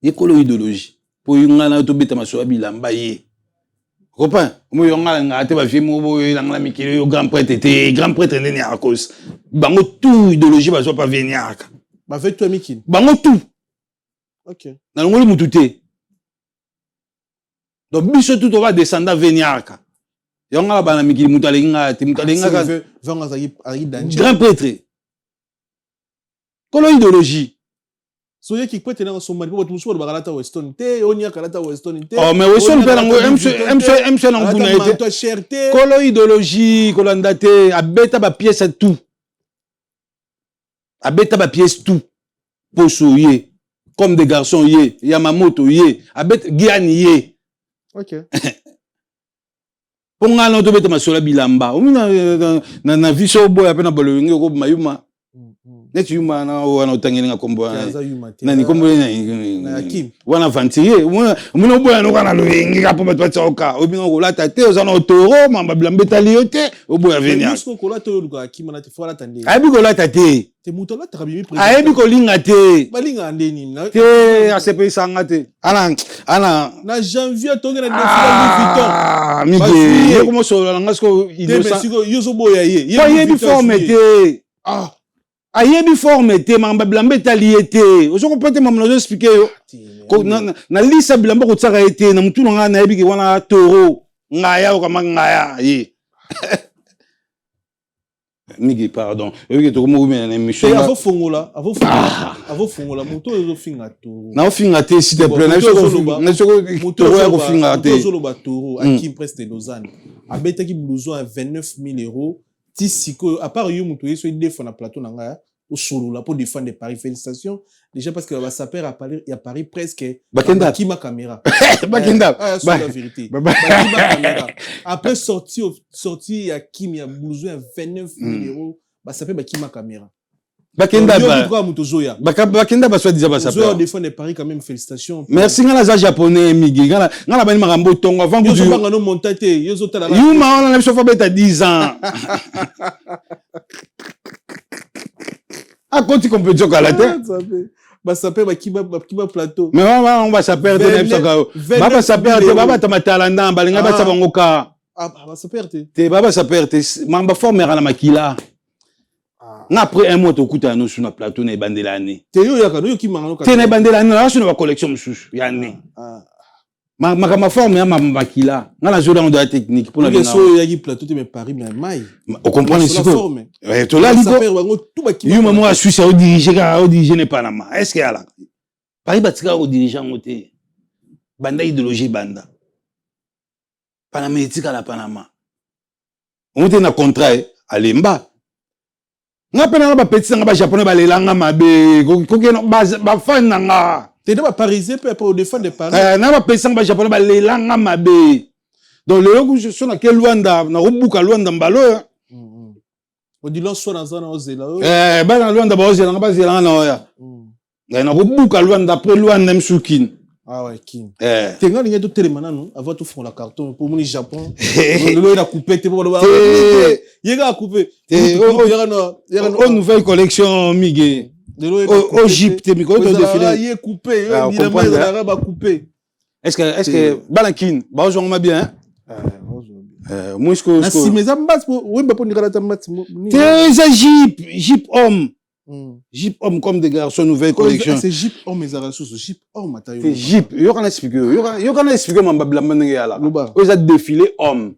Speaker 1: Ekolo idéologie mpo ngai na yo tobeta masolo ya bilamba ye copain omoyo ngai ngai te. Bavie moko boyo elanga na mikili oyo, grand prêtre te, grand prêtre ndeni ya cause bango tout idéologie bazwa pa veniarka.
Speaker 2: Bavie tout ya mikili.
Speaker 1: Bango tout. Nalongoli mutu te. Donc biso tout toba descendant veniarka. Yango ngai bana mikili, mutu alengi ngai te, mutu alengi ngai grand prêtre kolo idéologie.
Speaker 2: So ye kikwete nanga sombani mpo bato mosusu balobaka alata Weston te, oniaka alata Weston te.
Speaker 1: Oh, mais Weston mpe nango mc nango kuna ye
Speaker 2: te cher te.
Speaker 1: Kolo idéologie kolanda te. Abeta bapièce tout, abeta bapièce tout. Poso ye, comme des garçons ye, Yamamoto ye, abeta Giani ye. Mpo ngai na tobeta masolo ya bilamba omi na vi so oboya mpe na baloyongi okobima yuma neti yuma wana wana otangelinga kombo wana nani, kombo wana aventurier. Omoni oboya noka na loyenge kaka mpo bato batia oka obinga kolata te. Oza na otoro mamba bilamba etali yo te, oboya veni. Ayebi kolata te, ayebi kolinga te te, asepelisanga te ana ana.
Speaker 2: Na janvier toke na défilé Louis Vuitton.
Speaker 1: Mige ye komosolola na nga sikoyo.
Speaker 2: Yo ozoboya ye.
Speaker 1: Po ayebi forme te, ayebi forme te. Makambo ya bilamba etali ye te. Ozo comprendre te makambo nazo expliquer yo. Nalisa bilamba kotiaka ye te na motu na ngai. Nayebi ke wana toro ngaya okama ngaya ye. Migi, pardon, oyoki tokomokobina na émission.
Speaker 2: Avofongola, avofongola moto oyo ozofinga toro.
Speaker 1: Naofinga te, s'il te plaît. Toro ya kofinga te.
Speaker 2: Ozoloba toro Akim Prince de Lausanne abetaki blouson ya 29 000 euros ti sikoyo. À part yo moto oye soki deux fois na plateau na ngai osolola mpo défendre Paris, félicitations déjà, parce que basaper ya Paris presque
Speaker 1: bakenda
Speaker 2: bakima caméra.
Speaker 1: Bakenda.
Speaker 2: La vérité, bakima caméra après sortie, sortie ya Kim ya blouson ya 29 000 euros. Basaper bakima caméra.
Speaker 1: Bakenda.
Speaker 2: Moto ozoya.
Speaker 1: Bakenda basoi-disant basaper.
Speaker 2: Défendre Paris quand même, félicitations.
Speaker 1: Merci. Nga naza japonais, migi. Nga na bani makambo tongo avant.
Speaker 2: Yozobanga no monta te, yozotala.
Speaker 1: Yuma wana na biso fa beta 10 ans akoti compétition kala te.
Speaker 2: Basaper bakima plateau.
Speaker 1: Mais wana basaper te, nayebisaka yo babasaper te, babata matalanda balinga batia bango ka.
Speaker 2: Basaper te.
Speaker 1: Te, babasaper te. Makambo baformera na makila. Nga après un mois tokutana nosu na plateau na ebandela ane.
Speaker 2: Te, yo oyaka no yokimanga.
Speaker 1: Te, na ebandela ane naso na bacollection mosusu ya ane. Makambo ya forme ya makila nga nazola yango doya technique.
Speaker 2: Mpona so oyaki plateau te, mais Paris mais mai.
Speaker 1: Ocomprendre sikoyo tolali ko yuma moko ya Suisse aodirige kaka, aodirige ne Panama. Est ce que alaka Paris batikaka kodirige yango te? Banda idéologie banda Panama etikala Panama. Omo te na contrat alemba. Nga mpe nanga bapetits nanga bajaponais balelanga mabe kokeno bafani na nga.
Speaker 2: Te na baparisien mpe après odefendre Paris.
Speaker 1: Eh, na bapetits nanga bajaponais balelanga mabe. Donc lelo so nake Luanda, nakobuka Luanda mbala oyo.
Speaker 2: Odilon so naza na ozela oyo.
Speaker 1: Eh, bana Luanda baozela nga, bazela nga na oya. Nakobuka Luanda, après Luanda msu Kin.
Speaker 2: Ah ouais, Kin.
Speaker 1: Eh.
Speaker 2: Te nga lingi totelema nanu avant tofongola carton po omoni Japon lelo ye na coupe te po baloba
Speaker 1: Te.
Speaker 2: ye kaka coupe.
Speaker 1: Te, o nouvelle collection mige.
Speaker 2: Lelo ye na
Speaker 1: o
Speaker 2: coupe
Speaker 1: o jupe te mikolo to défilé.
Speaker 2: Ye coupe ye
Speaker 1: Ah,
Speaker 2: bilamba
Speaker 1: comprendre,
Speaker 2: ezalaka bacoupe.
Speaker 1: Est-ce que bana Kin bazonga ma bien? Eh, moi ce
Speaker 2: Na nsima eza mbati po wemba mpo ndikala ata mbati
Speaker 1: te eza jupe, jupe homme. Jupe homme comme des garçons, nouvelle collection.
Speaker 2: C'est jupe homme ezalaka susu jupe homme ata yo.
Speaker 1: Te jupe, yokana explique yo, yokana explique mamba bilamba ndenge eyalaka.
Speaker 2: Loba.
Speaker 1: Oyo eza défilé homme.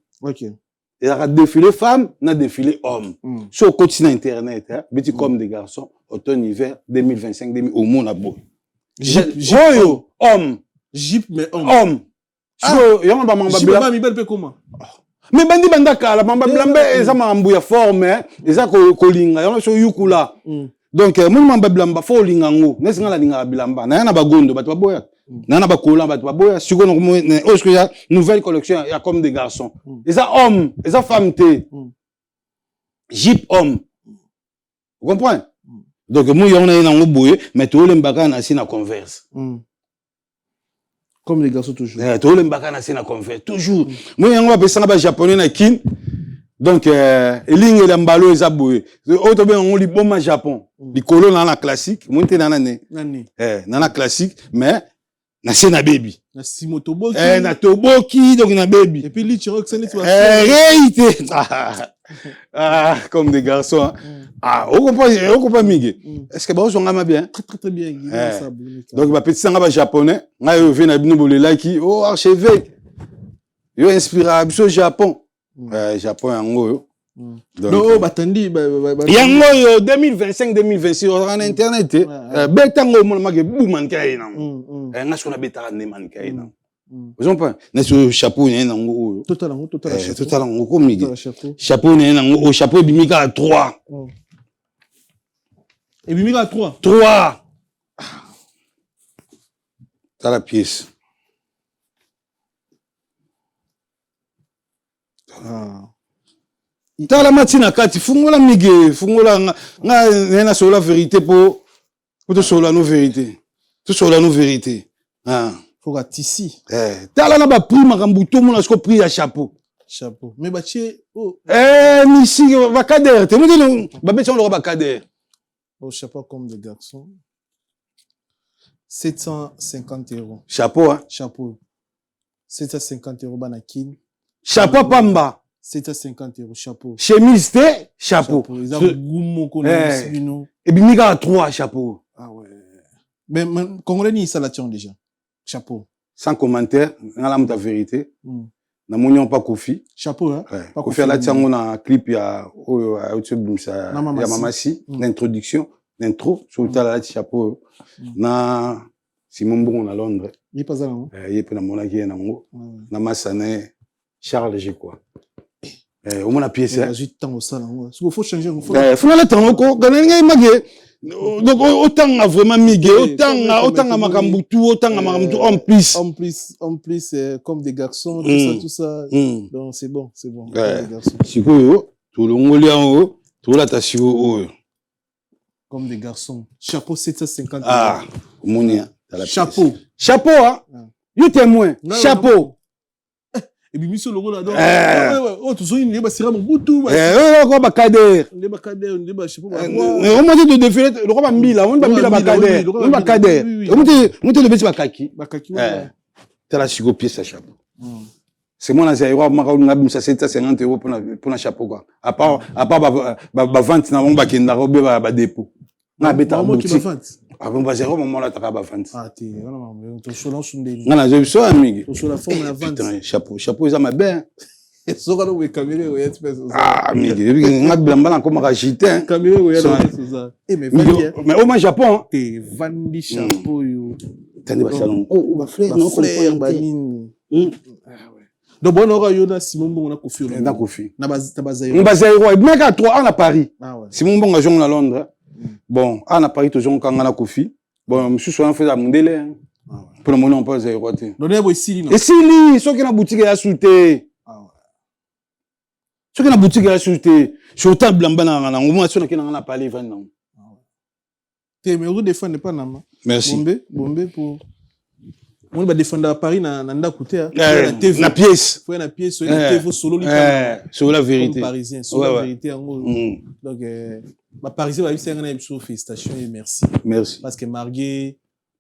Speaker 1: Ezalaka défilé femme na défilé homme. So okotisi na internet, hein, beti comme des garçons automne hiver 2025 2000, omona boye.
Speaker 2: Jupe, jupe.
Speaker 1: Oyo homme.
Speaker 2: Jupe mais homme.
Speaker 1: Homme. Sikoyo yango bamamba
Speaker 2: Jupe
Speaker 1: bilamba
Speaker 2: ba mibali mpe koma.
Speaker 1: Mais bandi banda kala mamba bilamba eza makambo ya forme, hein, eza kolinga yango so yukula. Donc moni mamba bilamba fo olinga yango nesi nga nalingaka bilamba naya na bagondo bato baboya, naya na bakola bato baboya. Sikoyo oyo sikoyo ya nouvelle collection ya comme des garçons. Eza homme, eza femme te. Jupe homme, vous comprenez? Donc moi yango naye nango boye, mais tolembaka na si na converse.
Speaker 2: Comme les garçons toujours.
Speaker 1: Eh, tolembaka na se na converse toujours. Moi yango bapesanga bajaponais na Kin. Donc elingeli ya mbala eza boye oyo tobenga yango liboma Japon. Likolo na na classique moi te na na ne.
Speaker 2: Nani?
Speaker 1: Eh, na na classique mais na se na baby.
Speaker 2: Na simo toboki.
Speaker 1: Eh, na toboki donc na baby.
Speaker 2: Et puis lich rock c'est
Speaker 1: Eh, réalité. Ah, comme des garçons, hein. Ah, on comprend mingi. Est-ce que bazonga ma bien?
Speaker 2: Très très très bien. Guy,
Speaker 1: Eh.
Speaker 2: ça, Bonika.
Speaker 1: Donc bapetisa nga bajaponais ngai oyo vie na bino bolelaki o archevêque yo inspira biso Japon. Eh, Japon yango oyo. Donc,
Speaker 2: Non, oh, batandi
Speaker 1: yango oyo 2025 2026 ozalaka na internet te.
Speaker 2: Ouais.
Speaker 1: Eh, beta ngo omona make buma nke ye nango. Eh, nga soki nabetaka nde manke ye nango. Ozompa nesi oyo chapeau na ye nango oyo.
Speaker 2: Total yango, total
Speaker 1: Eh,
Speaker 2: chapeau.
Speaker 1: totala yango ko mingi.
Speaker 2: Total chapeau.
Speaker 1: Chapeau na ye nango oyo, chapeau ebimi kaka 3.
Speaker 2: Ebimi kaka 3.
Speaker 1: 3 tala pièce.
Speaker 2: Ah.
Speaker 1: Tala mati na kati, fungola mige, fungola nga nga naye nasolola vérité po po tosolola no vérité, tosolola no vérité. Ah.
Speaker 2: Faut ka tisi.
Speaker 1: Eh, tala na baprix makambo tomona siko prix ya chapeau.
Speaker 2: Chapeau. Mais batie oh,
Speaker 1: Eh, misiki bakader te motene babeti yango lokola bakader.
Speaker 2: Oh, chapeau comme des garçons. 750 euros.
Speaker 1: Chapeau, hein?
Speaker 2: Chapeau. 750 euros banakin.
Speaker 1: Chapeau pamba.
Speaker 2: 750 euros chapeau.
Speaker 1: Chemise te chapeau.
Speaker 2: Chapeau. Eza goût moko na
Speaker 1: Eh.
Speaker 2: bino.
Speaker 1: Ebimi kaka 3 chapeau.
Speaker 2: Ah ouais. Mais Congolais ni ça la tient déjà. Chapeau.
Speaker 1: Sans commentaire, nga la muta vérité. Namoni yango pa Kofi.
Speaker 2: Chapeau, hein?
Speaker 1: Ouais.
Speaker 2: Pas
Speaker 1: Kofi
Speaker 2: Kofi.
Speaker 1: alati yango na clip ya oyo auti obimisa
Speaker 2: Na Mama
Speaker 1: ya
Speaker 2: Si.
Speaker 1: Mama Si, na introduction, na intro, so otala alati chapeau oyo. Na Simon Mbongo na Londres.
Speaker 2: Ye pas là, non?
Speaker 1: Eh, ye mpe namonaki ye nango.
Speaker 2: Ouais.
Speaker 1: Na masa na ye Charles G quoi. Eh, omona pièce,
Speaker 2: Mais
Speaker 1: hein?
Speaker 2: azwi ntango osala yango. Siko faut changer, faut
Speaker 1: Eh, funa alata yango ko kana ngai make. Donc otanga vraiment mige,
Speaker 2: Eh,
Speaker 1: otanga, otanga makambo tu, otanga makambo tu en plus.
Speaker 2: En plus, en plus comme des garçons, tout ça, tout ça. Donc c'est bon, c'est bon.
Speaker 1: Ouais.
Speaker 2: Comme des garçons.
Speaker 1: Sikoyo tolongoli yango, tolata sikoyo oyo.
Speaker 2: Comme des garçons. Chapeau 750.
Speaker 1: Ah, omoni, hein, tala pièce.
Speaker 2: Chapeau.
Speaker 1: Chapeau, hein?
Speaker 2: Ah.
Speaker 1: Yo témoin.
Speaker 2: Non,
Speaker 1: Chapeau.
Speaker 2: Et puis monsieur Logo là donc.
Speaker 1: Eh.
Speaker 2: Ouais, ouais, ouais. Oh, tout ça, il est basira mon boutou.
Speaker 1: Eh, oyo ko bakader.
Speaker 2: Les bakader, les ba chapeau ba.
Speaker 1: Eh, omonte de défilé, le roi Mbila, on Mbila bakader,
Speaker 2: le roi
Speaker 1: on bakader.
Speaker 2: Mbila, oui, oui.
Speaker 1: Omonte, omonte le beti bakaki.
Speaker 2: Bakaki.
Speaker 1: Eh.
Speaker 2: Ouais.
Speaker 1: Tala siko pièce à chapeau. C'est moi na zaïrois maka nga bimisa 750 euros pour na chapeau quoi. À part ba vente na bango bakenda ko be ba dépôt. Na beta
Speaker 2: Maman qui
Speaker 1: boutique.
Speaker 2: ba vente.
Speaker 1: Ah bon, ba zéro maman la taka ba vente.
Speaker 2: Ah t'es voilà maman, ton solan sundeni.
Speaker 1: Nga na zo biso mingi.
Speaker 2: Ton solan forme la vente.
Speaker 1: Putain, chapeau, chapeau eza mabe. Hein.
Speaker 2: Soka no we caméra oya tu fais ça.
Speaker 1: Ah mingi, nga bilamba na komaka gitin.
Speaker 2: Caméra oya
Speaker 1: Son-
Speaker 2: tu fais ça. Eh mais vandi hein.
Speaker 1: Mais au moins Japon, hein.
Speaker 2: Te vandi chapeau yo.
Speaker 1: Tande ba salon. Oh, ba frère,
Speaker 2: Ba
Speaker 1: non
Speaker 2: frère
Speaker 1: comprendre.
Speaker 2: ba nini. Ah ouais. Donc bona oka yo na Simon Mbongo na Koffi Olomide.
Speaker 1: Na Koffi.
Speaker 2: Na ba na ba Zaïrois.
Speaker 1: Ba Zaïrois, mais ka 3 ans na Paris.
Speaker 2: Ah ouais.
Speaker 1: Simon Mbongo ajongo na Londres. Bon, a na Paris tojongo kanga na Koffi. Bon, mosusu wana feza mundele. Hein.
Speaker 2: Ah ouais.
Speaker 1: Pour le moment, on peut Zaïrois te.
Speaker 2: Donc na bo esili non.
Speaker 1: Esili, soki na boutique ya sous te.
Speaker 2: Ah ouais.
Speaker 1: Soki na boutique ya sous te, surtout bilamba na nga ngoma soki na nga na parler vandi nango.
Speaker 2: Te mais ozo défendre pas na ma.
Speaker 1: Merci.
Speaker 2: Bombe, bombe pour moi ba défendre à Paris na na ndako te.
Speaker 1: Eh,
Speaker 2: Na TV.
Speaker 1: Na pièce.
Speaker 2: Faut na pièce, na
Speaker 1: Eh,
Speaker 2: TV solo li.
Speaker 1: Eh, sur la vérité.
Speaker 2: Comme parisien, sur la vérité en gros. Donc ba parisien ba biso nga na biso félicitations et merci.
Speaker 1: Merci.
Speaker 2: Parce que Margué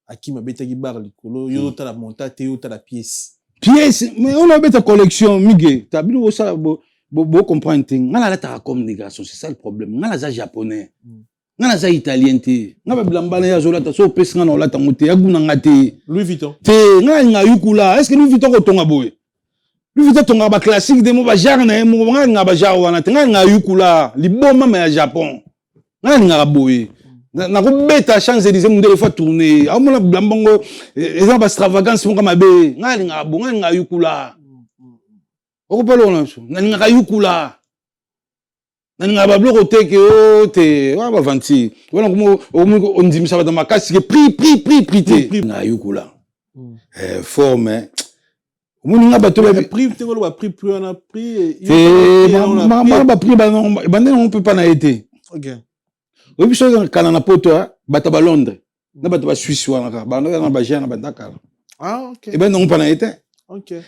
Speaker 2: Akim abetaki bar likolo, yo tala monta te yo tala pièce.
Speaker 1: Pièce, mais on a beta collection Miguel. T'as bien ça bo bo comprendre te. Nga la lataka comme des garçons, c'est ça le problème. Nga la japonais. Nga naza italien te. Nga ba bilamba na ye azolata so opesi nga na olata ngo te, aguna nga te.
Speaker 2: Louis Vuitton.
Speaker 1: Te, nga nalinga yukula. Est-ce que Louis Vuitton kotonga boye? Louis Vuitton tongaka ba classique de mo ba genre na ye moko, nga nalinga ba genre wana te. Nga nalinga yukula, liboma ma ya Japon. Nga nalingaka boye. Nakobeta Champs-Élysées mundele fois tourner. Aomona bilamba ngo eza ba extravagance moko mabe. Nga nalingaka boye, nga nalingaka yukula. Okopela ona biso. Nalingaka yukula. Nalingaka babiloko te ke o te wana bavanti wana ondimisa bato makasi ke prix prix prix prix te na yukula forme omoni nga bato
Speaker 2: prix te koloba prix prix wana prix
Speaker 1: te makambo baprix ebande nango mpe mpa na ye te. Oyebi soki kala na poto bato ba Londres na bato ba Suisse wana kaka banda na bagere na banda kala ebande nango mpa na ye te.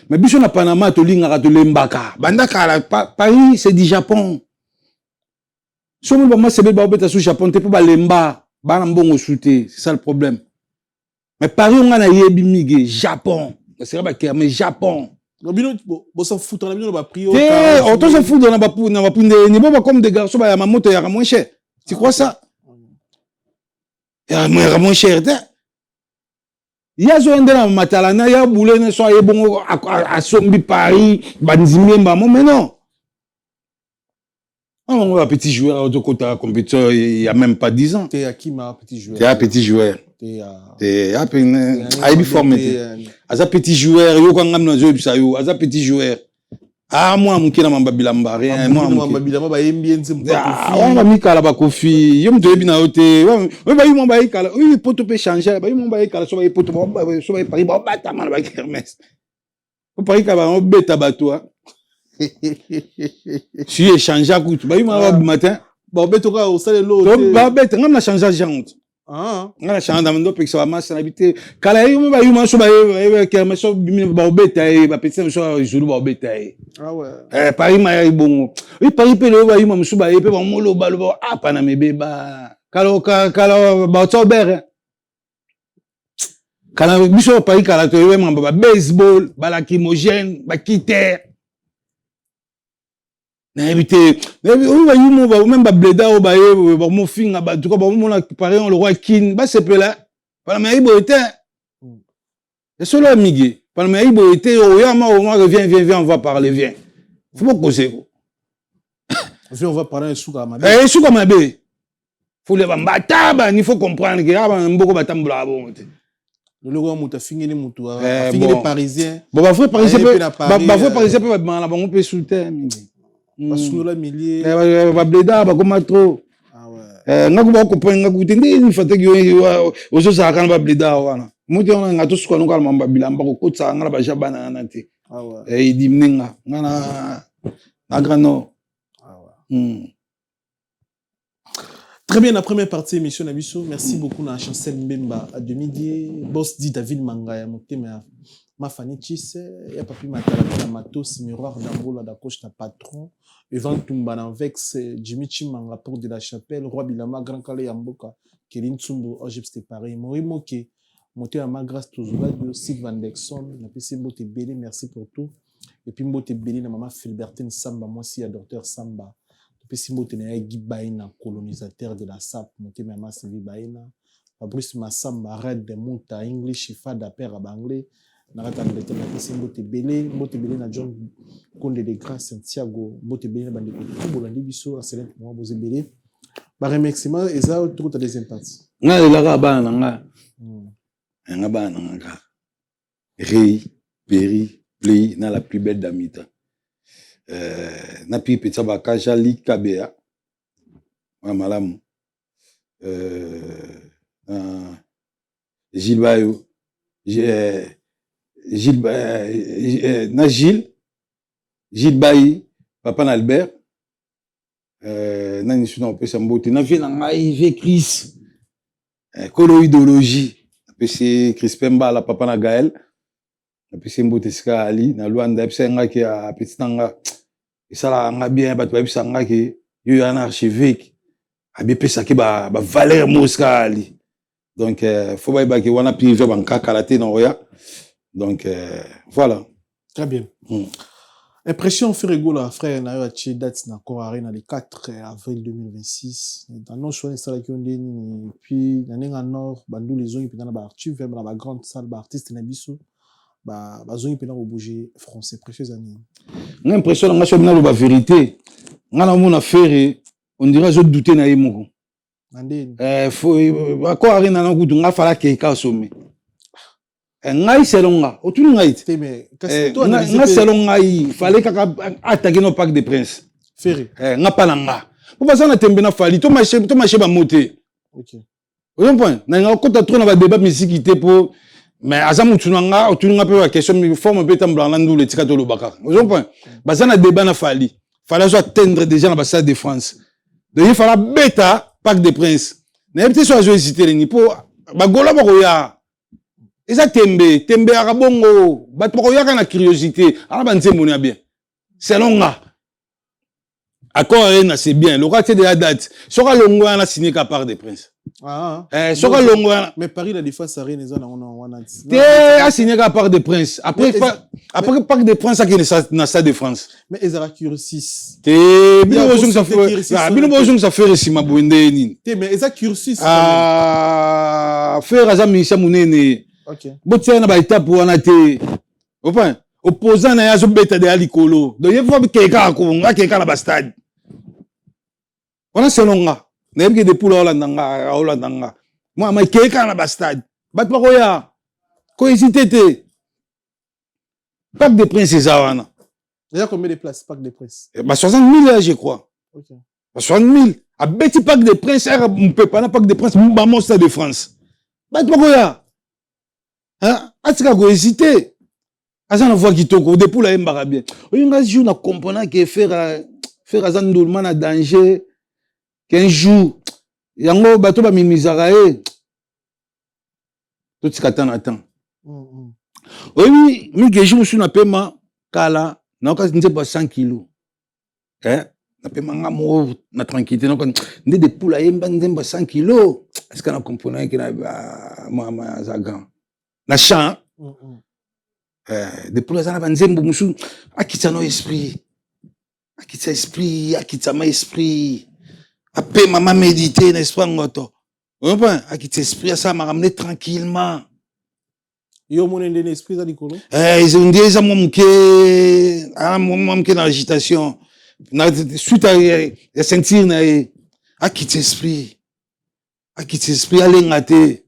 Speaker 1: Mais biso na Panama tolingaka tolembaka banda kala. Paris, c'est du Japon. Soki bamasebeli baobeta su Japon te mpo balemba bana mbongo su te, c'est ça le problème. Mais Paris nga nayebi mige Japon baseka bakerme Japon.
Speaker 2: Bino bosafuta na bino na baprix.
Speaker 1: Te, tozofuta na baprix ndeni bo bacomme des garçons bayama moto yaka moins cher. Tu crois ça yaka moins cher te? Ye azoya nde na matala na ya bule ne so aye bongo asombi Paris bandimi ye mbamo. Mais non, bango ba petit joueur ozokota compétition il y a même pas 10 ans.
Speaker 2: Te, Akima petit joueur.
Speaker 1: Te, petit joueur te, ayebi forme te, aza petit joueur. Yoka ngami nazoyebisa yo, aza petit joueur. Ah, mwana moke na mamba bilamba rien.
Speaker 2: Mwana bilamba bayembi ye nzembo.
Speaker 1: Wana bamikala bakofi yo moto oyebi na yo te. Oyo bayi mwa bayekala oyo poto mpe change, bayi mwa bayekala so baye poto so baye Paris baobatama na bakermesse po Paris kala bango bato si échange kutu bayi mwa babima te.
Speaker 2: Babeta kaka osala elo.
Speaker 1: Babeta ngam na change agente. Nga na change na ndopekisa bamasa na bi te. Kala ye mo bayuma so baye kermesse so baobeta ye bapetisa biso zulu baobeta ye. Paris ma ya bongo oyi Paris mpe lelo bayuma mosusu baye mpe bamoloba loba apa na mebeba kala kala baota obere kala biso Paris kala toyebe mambo ba baseball, balacrymogène, bakiter nayebi te. Oyo bayuma même bableda oyo baye bamofinga bato ka bamomona Paris le roi kin basepela Panama yayi boye te. Esolo ya mige Panama yayi boye te. Oyama oma, viens, viens, viens, on va parler, viens, faut bokose ko.
Speaker 2: Viens, on va parler, esuka mabe.
Speaker 1: Esuka mabe. Faut le bambata bani, faut comprendre ke aba mboko batambolaka bongo te.
Speaker 2: Loloko ya moto afingeli moto, afingeli parisien.
Speaker 1: Bon, bavrai parisien mpe, bavrai parisien mpe babimaka na bango mpe su te mingi.
Speaker 2: Basundola milie.
Speaker 1: Bableda bakoma trop. Nga kuba okomprendre nga kute nde fataki ozozalaka na bableda wana moto wana nga tosuka nokala mamba bilamba kokotisaka nga na baja bana wana te edimne nga nga na Grand Nord.
Speaker 2: Très bien, la première partie émission na biso. Merci beaucoup na Chancel Mbemba à demi Boss dit David Mangaya Motema ma Fanny Chisse ya Papi Matala na Matos Miroir d'Angola da Costa patron Evan Tumba na Vex Jimmy Chimanga pour de la Chapelle Roi Bilama Grand Kale Yamboka Kelin Tsumbu Egypte pareil Mori Moke Motema ma Grâce Tozula de Sylvain Dexon na pesi mbote belé, merci pour tout. Et puis mbote belé na maman Philbertine Samba moi si ya docteur Samba topesi mbote na ye Guy Baina colonisateur de la SAP motema ya Sylvie Baina Fabrice Massamba Red de Muta English Fada père à banglais na kati ya Angleterre napesi mbote ebele, mbote ebele na John Konde de Grâce Santiago, mbote ebele na bandeko tu bolandi biso excellent moment boza ebele. Baremerciement eza tokota deuxième partie.
Speaker 1: Nga nalelaka bana na nga, nga bana na nga kaka Rei Peri. Play na la plus belle damita, na pi petsa bakaja likabea wana malamu, na Gilles Bayo, Gilles, na Gilles Bayi, papa na Albert, nani su na kopesa mbote na vie na ngai, vie Chris, kolo idéologie. Napesi Crispin Mbala, papa na Gaël, napesi mbote esika ali na Lwanda. Yebisa nga ke apeti na nga, esalaka nga bien. Bato bayebisa nga ke yo ya na archevêque abipesaki bavaleur mo esika ali. Donc faut bayebaki wana privé bankakala te na oya. Donc voilà.
Speaker 2: Très bien. Impression, Ferre Gola, frère na yo atie date na Accor Arena le 4 avril 2026. Annonce wana esalaki yo nde nini? Puis na ndenge ya nord, bandula ezongi mpenza na baarchive, na bagrande salle, baartiste na biso bazongi mpenza kobouger français. Impression eza nini?
Speaker 1: Nga, impression na nga, soki naloba vérité, nga namona Ferre, on dirait azodouter na ye moko.
Speaker 2: Na ndeni?
Speaker 1: Accor Arena na kutu nga fala keka sommet. Ngai, selon nga, otuni ngai te, nga, selon ngai, fallait kaka attaquer no Parc des Princes.
Speaker 2: Ferre?
Speaker 1: Nga mpa na nga, po baza na tembe na Fally, tomarché bamo te. Ozo point na nga, okota trop na badébat misiki te, po mais aza mutu na nga. Otuni nga mpe baquestion, forme mpe etambolaka na ndula, etika toloba kaka. Ozo point, baza na débat na Fally. Fally azo atteindre déjà na bastade de France, donc ye fallait abeta Parc des Princes. Nayebi te so azo hésiter nini, mpo bagola bakoya, eza tembe tembe yaka bongo, bato bakoyaka na curiosité ana banzembo ya bien. Selon nga, Accor Arena, c'est bien lokola tie déjà date. Soki alongo wana, signé ka Parc des Princes.
Speaker 2: Ah,
Speaker 1: soki alongo wana.
Speaker 2: Mais Paris La Défense Arena eza nango wana.
Speaker 1: Te, asigné ka Parc des Princes. Après, après Parc des Princes, akende na Stade de France.
Speaker 2: Mais ezalaka cursus.
Speaker 1: Te, bino bozongisa Ferre nsima boye nde nini?
Speaker 2: Te, mais eza cursus.
Speaker 1: Ah, Ferre aza ministre monene. Botia na baétape wana te. Enfin, opposant na ye azobeta deya likolo, donc ye faut akeke kaka kongo, akeke kaka na bastade wana. Selon nga, nayebi ke depuis aolanda nga, aolanda nga mwa ekeke kaka na bastade, bato bakoya, kohésiter te. Parc des Princes eza wana.
Speaker 2: Eza combien de places, Parc des Princes?
Speaker 1: Ba 60 000, je crois. Ba 60 000. Abeti Parc des Princes, ere mpepa na Parc des Princes, bamo Stade de France, bato bakoya. Atika kohésiter, aza na voix kitoko. Depuis ayembaka bien. Oyo nga jour na comprendre ke Ferre aza nduluma na danger, qu'un jour yango bato bamimizaka ye. Totika temps na temps. Oyebi mingi, jour mosusu napema kala, nayoka nzembo ya 100 kilo, napema nga moko na tranquillité, nayoka nde Depula ayemba nzembo ya 100 kilo. Esika na comprendre ke na mama aza grand na champ. Depula aza na banzembo mosusu, akitisa no esprit, akitisa esprit, akitisa ma esprit, apema, ma médite na esprit ngoto. Comprend, akitisa esprit, asala makambo nde tranquillement.
Speaker 2: Yo omoni ndenge esprit eza likolo?
Speaker 1: Nde eza mwa moke, mwa moke na agitation na suite ya ceinture na ye. Akitisa esprit, akitisa esprit, alenga te,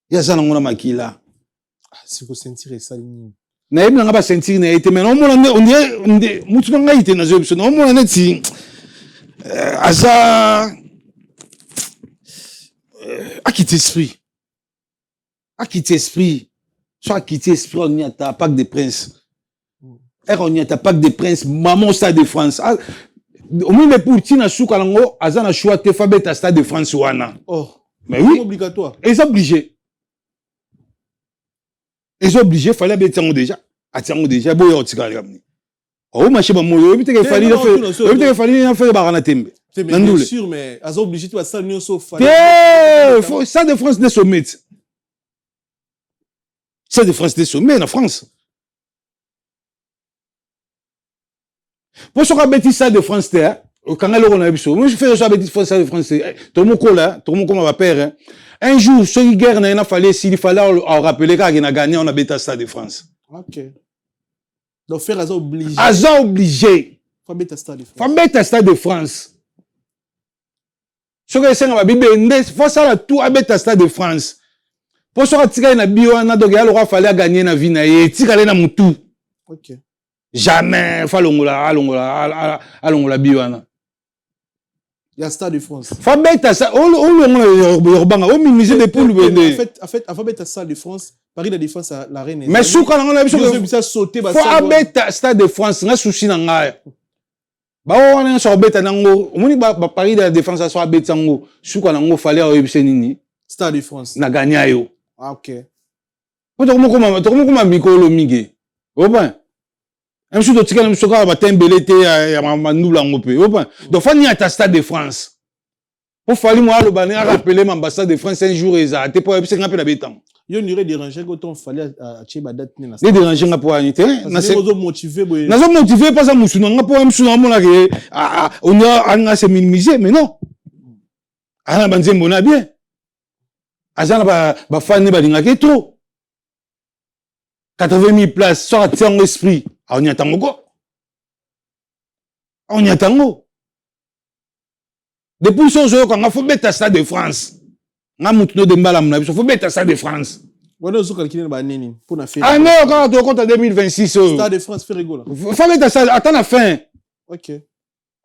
Speaker 1: ye aza nango na makila.
Speaker 2: Siko ceinture esali nini?
Speaker 1: Nayebi nanga baceinture na ye te, mais naomona nde mutu na ngai te, nazoyebi biso, naomona neti aza, akiti esprit, akiti esprit. So akiti esprit, oniata Parc des Princes, ere oniata Parc des Princes, mama Stade de France. Omoni, mais pour ntina suka nango, aza na choix te, fabeta Stade de France wana.
Speaker 2: Oh.
Speaker 1: Mais oui.
Speaker 2: Obligatoire.
Speaker 1: Eza obligé, eza obligé. Fally abeti yango déjà, atia yango déjà, boya otikala likambo omashe bamoyo. Oyebi teke Fally, oyebi teke Fally na Ferre baka na tembe.
Speaker 2: Na ndule. Sûr, mais aza obligé te, basala nyonso.
Speaker 1: Te, Stade de France nde sommet, Stade de France nde sommet na France. Mpo soki abeti Stade de France te, okanga eloko na biso. Ferre so abeti Stade de France te, tomokola, tokomokoma bapere un jour. Soki guerre na ye na Fally esili, Fally arappeler kaka na gagné, on abeta Stade de France.
Speaker 2: Ok, donc Ferre aza obligé.
Speaker 1: Aza obligé.
Speaker 2: Fabeta Stade de France.
Speaker 1: Fabeta Stade de France. Soki esenga babibende, faut asala tout, abeta Stade de France. Mpo soki atikali na bi wana, donc ya lokwa Fally agagner na vie na ye, etikali na motu.
Speaker 2: Okay.
Speaker 1: Jamais faut alongola alongola alongola bi wana.
Speaker 2: Ya Stade de France.
Speaker 1: Faut beta ça olongola yorobanga o minimiser des poules bende.
Speaker 2: En fait avant beta Stade de France, Paris la Défense la reine.
Speaker 1: Mais suka na ngona biso
Speaker 2: bisa sauter
Speaker 1: ba. Faut abeta Stade de France nga souci na ngai. Ba wana nyonso abeta nango, omoni ba Paris de la Défense so abeta yango, suka nango fallait oyebise nini?
Speaker 2: Stade de France.
Speaker 1: Na gagner yo.
Speaker 2: Ah OK.
Speaker 1: Po tokomokoma mikolo mingi. Opa. Biso totikala biso kaka batembele te ya mandula yango mpe opa. Donc fani ata Stade de France. Po Fally mo aloba ne arappeler ma ambassade de France un jour ezala te po ayebisi nga mpe na betango.
Speaker 2: Yo nire déranger ko ton Fally atie ba date
Speaker 1: na. Ne déranger nga po ani te.
Speaker 2: Nazo motiver boye.
Speaker 1: Nazo motiver pas musu na nga po musu na mona ke on a anga se minimiser mais non. Ana banzembo na bien. Aza na ba ba fan ne balingaka trop. 80 000 places soki atia yango esprit aonyata yango ko aonyata yango depuis so ozoyoka nga fo beta Stade de France nga mutu no de mbalamu na biso fo beta Stade de France
Speaker 2: wana ozokalkile na banini mpona
Speaker 1: fe ane oyo kaka tokota 2026 oyo
Speaker 2: Stade de France Ferre Gola
Speaker 1: fo beta stade ata na fin.
Speaker 2: Ok.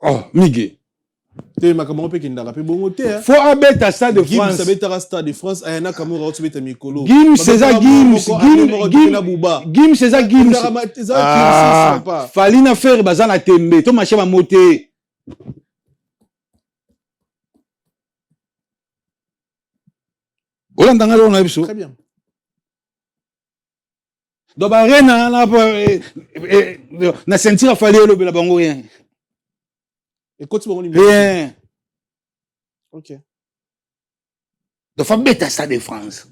Speaker 1: Oh Mige.
Speaker 2: Te makambo yango mpe ekendaka mpe bongo te.
Speaker 1: Fo abeta Stade de France.
Speaker 2: Gims abetaka Stade de France, aya na Kamura otobeta mikolo.
Speaker 1: Gims eza Gims, Gims eza Gims. Fally na Ferre baza na tembe to marché ba mote. Olanda nga na biso.
Speaker 2: Très bien.
Speaker 1: Donc ba rena na na ceinture Fally elobela bango rien.
Speaker 2: Ekoti bango
Speaker 1: rien.
Speaker 2: Ok.
Speaker 1: Donc fa beta Stade de France.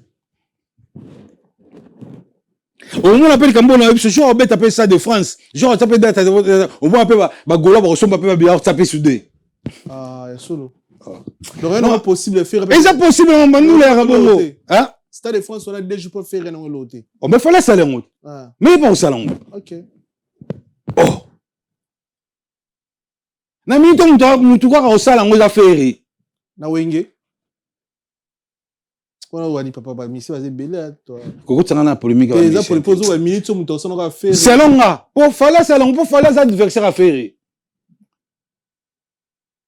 Speaker 1: Omona mpe likambo na biso genre obeta mpe Stade de France, genre ata mpe date omona mpe bagola bakosomba mpe babila ota mpe sude.
Speaker 2: Ah ya solo. Donc rien possible faire.
Speaker 1: Eza possible na bandula ya bongo. Hein?
Speaker 2: Stade de France wana deux jours pour faire nango lote.
Speaker 1: Oh mais fallait sala yango.
Speaker 2: Ah.
Speaker 1: Mais pas osala yango.
Speaker 2: Ok.
Speaker 1: Oh. Na minute mutu kaka osala yango eza Ferre.
Speaker 2: Na Wenge. Wana wani papa ba misi baza ebele to.
Speaker 1: Kokotanga na polémique.
Speaker 2: Eza polémique ozo ba minute mutu osala ka Ferre.
Speaker 1: Selon nga, po fallait sala yango, po fallait aza adversaire à Ferre.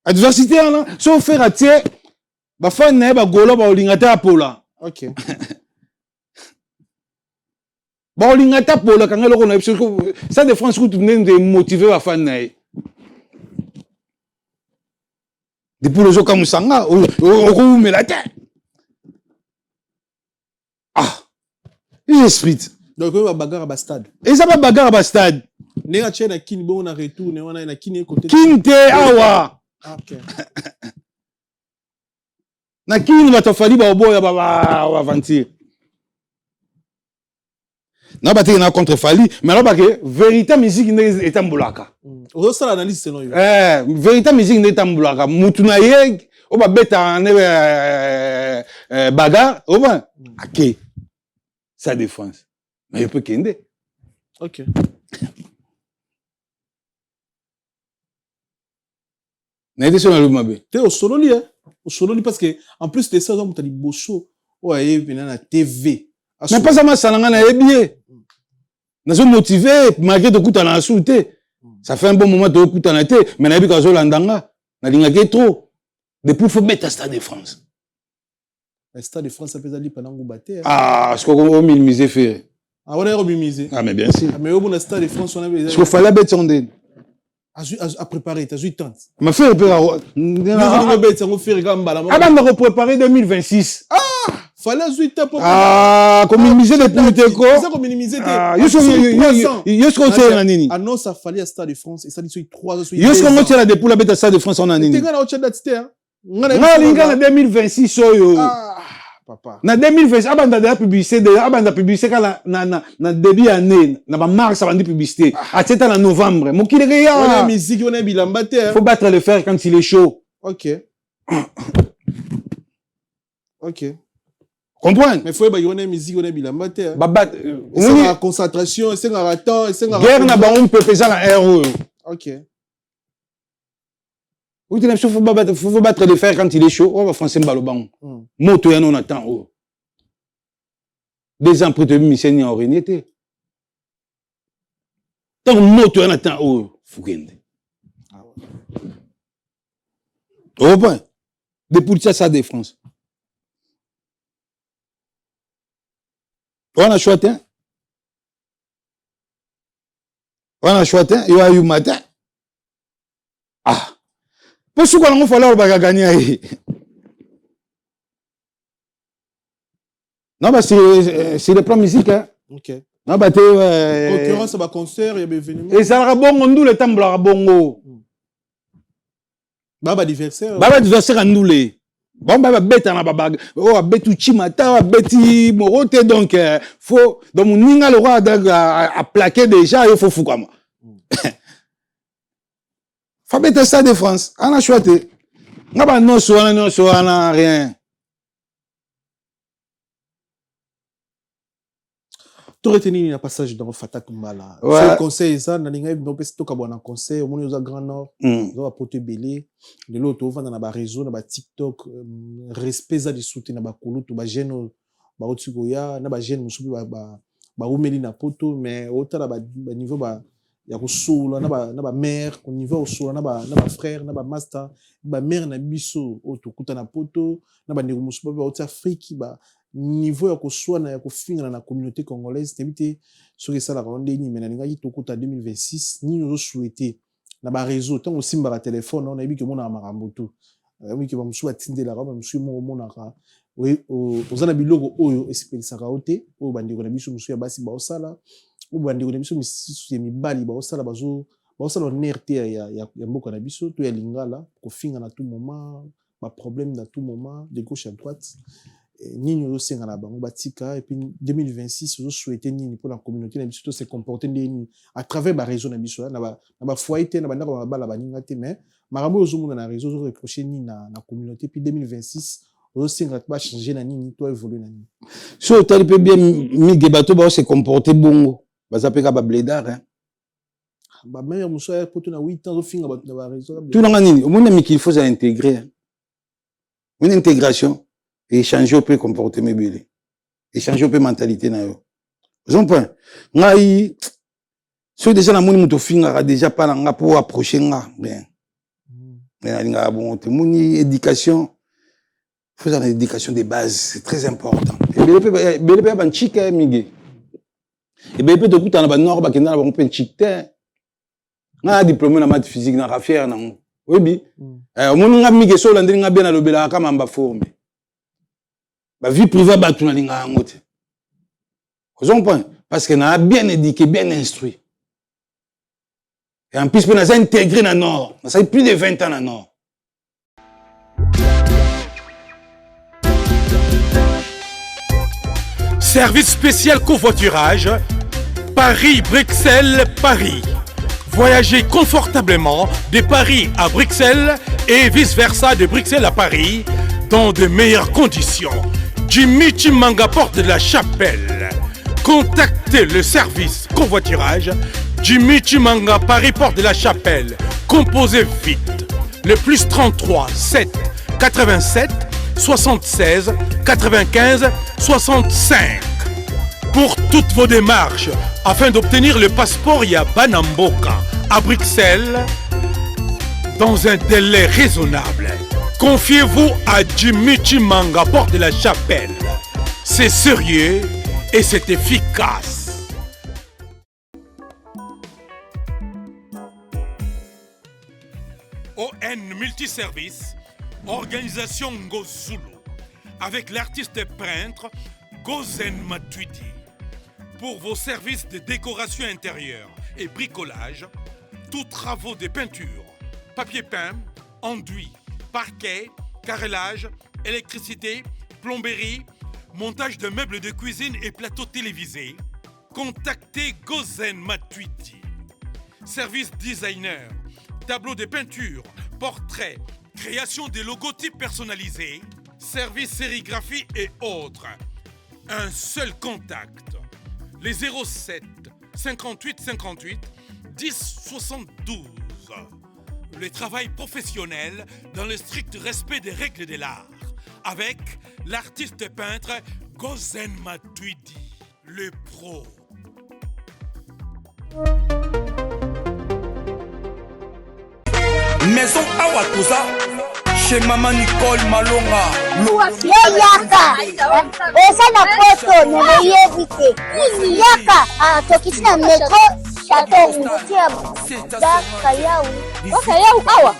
Speaker 1: Adversité wana, so Ferre atie ba fan na ye ba golo ba olinga te apola.
Speaker 2: Ok.
Speaker 1: Ba olinga te apola kanga eloko na biso Stade de France kutu ndenge motiver ba fan na ye. Depuis ozokamwisa nga okowumela te. Ah, esprit.
Speaker 2: Donc oyo babagarre ba stade.
Speaker 1: Eza babagarre ba stade.
Speaker 2: Ndenge atie na Kini bongo na retour ne wana na Kini ekote.
Speaker 1: Kini te awa.
Speaker 2: Ah, ok.
Speaker 1: Na Kini bato Fally baoboya ba aventure. Na batiki na contre Fally, mais alors que vérité musique ndenge etambolaka.
Speaker 2: Ozosala analyse selon yo.
Speaker 1: Eh, vérité musique ndenge etambolaka, mutu na ye oyo babetaka nde bagarre, oba ake sa défense. Mais yo pe kende.
Speaker 2: Ok.
Speaker 1: Nayebi so nalobi mabe.
Speaker 2: Te osololi eh. Osololi parce que en plus de ça oza moto ya liboso oyo ayebi mpena na TV.
Speaker 1: Mais mpasa masala nga nayebi ye. Nazo motiver malgré tokutana na su te. Ça fait un bon moment tokutana te, mais nayebi kazolanda nga. Nalingaki ye trop. Depuis faut beta Stade de France.
Speaker 2: Stade de France apeza lipa nango bate.
Speaker 1: Ah, ce qu'on minimiser Ferre.
Speaker 2: Ah, wana yako minimiser.
Speaker 1: Ah, mais bien sûr.
Speaker 2: Ah, mais au bon Stade de France on
Speaker 1: a Ce qu'il fallait beta ndeni.
Speaker 2: A préparé, t'as eu temps.
Speaker 1: Ma Ferre pe
Speaker 2: a beta ngo Ferre kamba la.
Speaker 1: Ah bah on préparer 2026.
Speaker 2: Ah, fallait azui temps pour
Speaker 1: Ah, ko minimiser les plus te ko.
Speaker 2: Ça ko minimiser te.
Speaker 1: Ah, yo so yo so ko na nini.
Speaker 2: Annonce a fallu à Stade de France et ça dit sur 3 ans sur.
Speaker 1: Yo so ko la depuis la beta Stade de France on a nini.
Speaker 2: Tinga na ocha date te hein.
Speaker 1: Nga linga na 2026 oyo.
Speaker 2: Ah, papa.
Speaker 1: Na 2026 abanda déjà publicité déjà abanda publicité kala na début année na ba mars abandi publicité. Atieta na novembre. Mokili ke ya.
Speaker 2: On a musique, on a bilamba te.
Speaker 1: Faut battre le fer quand il est chaud.
Speaker 2: OK. OK.
Speaker 1: Comprendre?
Speaker 2: Mais faut ba yone musique, on a bilamba te.
Speaker 1: Ba bat
Speaker 2: c'est la concentration, c'est la temps, c'est la
Speaker 1: guerre na ba on peut peser la R oyo.
Speaker 2: OK.
Speaker 1: Oui, tu faut battre le fer quand il est chaud. On va français mbaloban. Moto ya non attend oh. 2 ans après te miseni en réunité. Ntango moto ya na temps oyo fukende.
Speaker 2: Ah
Speaker 1: Au point. Depuis ça, ça de France. Wana choix te. Wana choix te, yo ayuma te. Ah. Po suka nango fala olobaka gagner ye. Non, bah, c'est le plan musique, hein.
Speaker 2: Ok.
Speaker 1: Non, bah, t'es,
Speaker 2: Concurrence, bah, concert, il y a événement.
Speaker 1: Ezalaka bongo, ndule etambolaka bongo.
Speaker 2: Ba ba adversaire.
Speaker 1: Ba ba adversaire ya ndule. Bango ba babeta na babaga. Oyo abeti Uchimata, oyo abeti Morote, donc, faut, donc, moninga le roi a plaqué déjà, il faut fukama. Fabeta Stade de France, ana choix te. Nga ba nyonso wana, nyonso wana, rien.
Speaker 2: Torete nini na passage dans Fatak Mbala.
Speaker 1: Ouais.
Speaker 2: Ce conseil eza na lingai no pesi toka bwana conseil omoni oza Grand Nord, oza ba poto ebele, lelo tovanda na ba réseau na ba TikTok, respect eza lisusu te na ba kulutu, ba jeune oyo bauti koya na ba jeune mosusu mpe baumeli na poto, mais otala ba niveau ba ya kosola na ba, na ba mère, ko niveau ya kosola na ba, na ba frère, na ba master, ba mère na biso oyo tokuta na poto, na bandeko mosusu mpe bauti Afrique, ba niveau ya koswana ya kofingana na communauté congolaise, nayebi te soki esalaka yo ndenge nini, mais nalingaki tokuta 2026 nini ozosouhaite na ba réseau ntango osimbaka telefone, nayebi ke omonaka makambo tu, nayebi ke bamosusu batindelaka, bamosusu moko omonaka oza na biloko oyo esepelisaka yo te, oyo bandeko na biso mosusu ya basi baosala, oyo bandeko na biso misusu ya mibali baosala, baosala honneur te ya mboka na biso to ya lingala, kofinga na tout moment, ba problème na tout moment, de gauche à droite. Nini ozosenga na bango batika, et puis 2026 ozosouhaite nini mpona communauté na biso to se comporter ndenge nini à travers ba réseau na biso, na ba foyer te, na bandako ya mabala baninga te, mais makambo oyo ozomona na réseau ozoreproche nini na communauté, puis 2026 ozosenga bachanger na nini to évoluer na nini?
Speaker 1: So otali mpe bien mige, bato bao se comporter bongo baza mpe kaka bablédard, hein.
Speaker 2: Ba mère mosusu aya poto na 8 ans ozofinga bato na ba réseau.
Speaker 1: Tunanga nini omoni na mikili, faut ozala intégré, une intégration échange mpe comportement ebele, échange mpe mentalité na yo, ozomprend. Ngai soki déjà namoni moto ofingaka déjà pa na nga mpo approche nga bien, mais nalingaka bongo te. Moni éducation, faut ozala na éducation de base, c'est très important. Ebele mpe ya banchika ya mige ebele mpe tokutana na banord, bakenda na bango mpe nchik te. Nga na diplôme na math physique, na rafiere nango, oyebi. Omoni nga mige, so olandeli nga bien, nalobelaka kama mba forme ba vie privée ya bato, nalingaka yango te, ozo comprendre, parce que naa bien éduqué, bien instruit, et en plus mpe naza intégré na nord, nasali plus de 20 ans na nord.
Speaker 5: Service spécial covoiturage Paris-Bruxelles, Paris. Voyagez confortablement de Paris à Bruxelles et vice-versa de Bruxelles à Paris dans de meilleures conditions. Jimmy Chimanga, porte de la Chapelle. Contactez le service covoiturage Jimmy Chimanga, Paris, porte de la Chapelle. Composez vite le plus 33 7 87 76 95 65. Pour toutes vos démarches afin d'obtenir le passeport ya Banamboka à Bruxelles dans un délai raisonnable, confiez-vous à Jimmy Chimanga, porte de la Chapelle. C'est sérieux et c'est efficace. ON Multiservice, Organisation Ngozulu, avec l'artiste peintre Gozen Matuidi. Pour vos services de décoration intérieure et bricolage, tous travaux de peinture, papier peint, enduit, parquet, carrelage, électricité, plomberie, montage de meubles de cuisine et plateaux télévisés, contactez Gozen Matuidi. Service designer, tableau de peinture, portrait, création des logotypes personnalisés, service sérigraphie et autres. Un seul contact. Les 07 58 58 10 72. Le travail professionnel dans le strict respect des règles de l'art. Avec l'artiste peintre Gozen Matuidi, le pro.
Speaker 6: Maison awa toza chez Maman Nicole Malonga.
Speaker 7: Yo yaka oza na poto me boyebi te yaka ah, tokiti na metro chateau rouge tia bakayau
Speaker 3: bakayau awa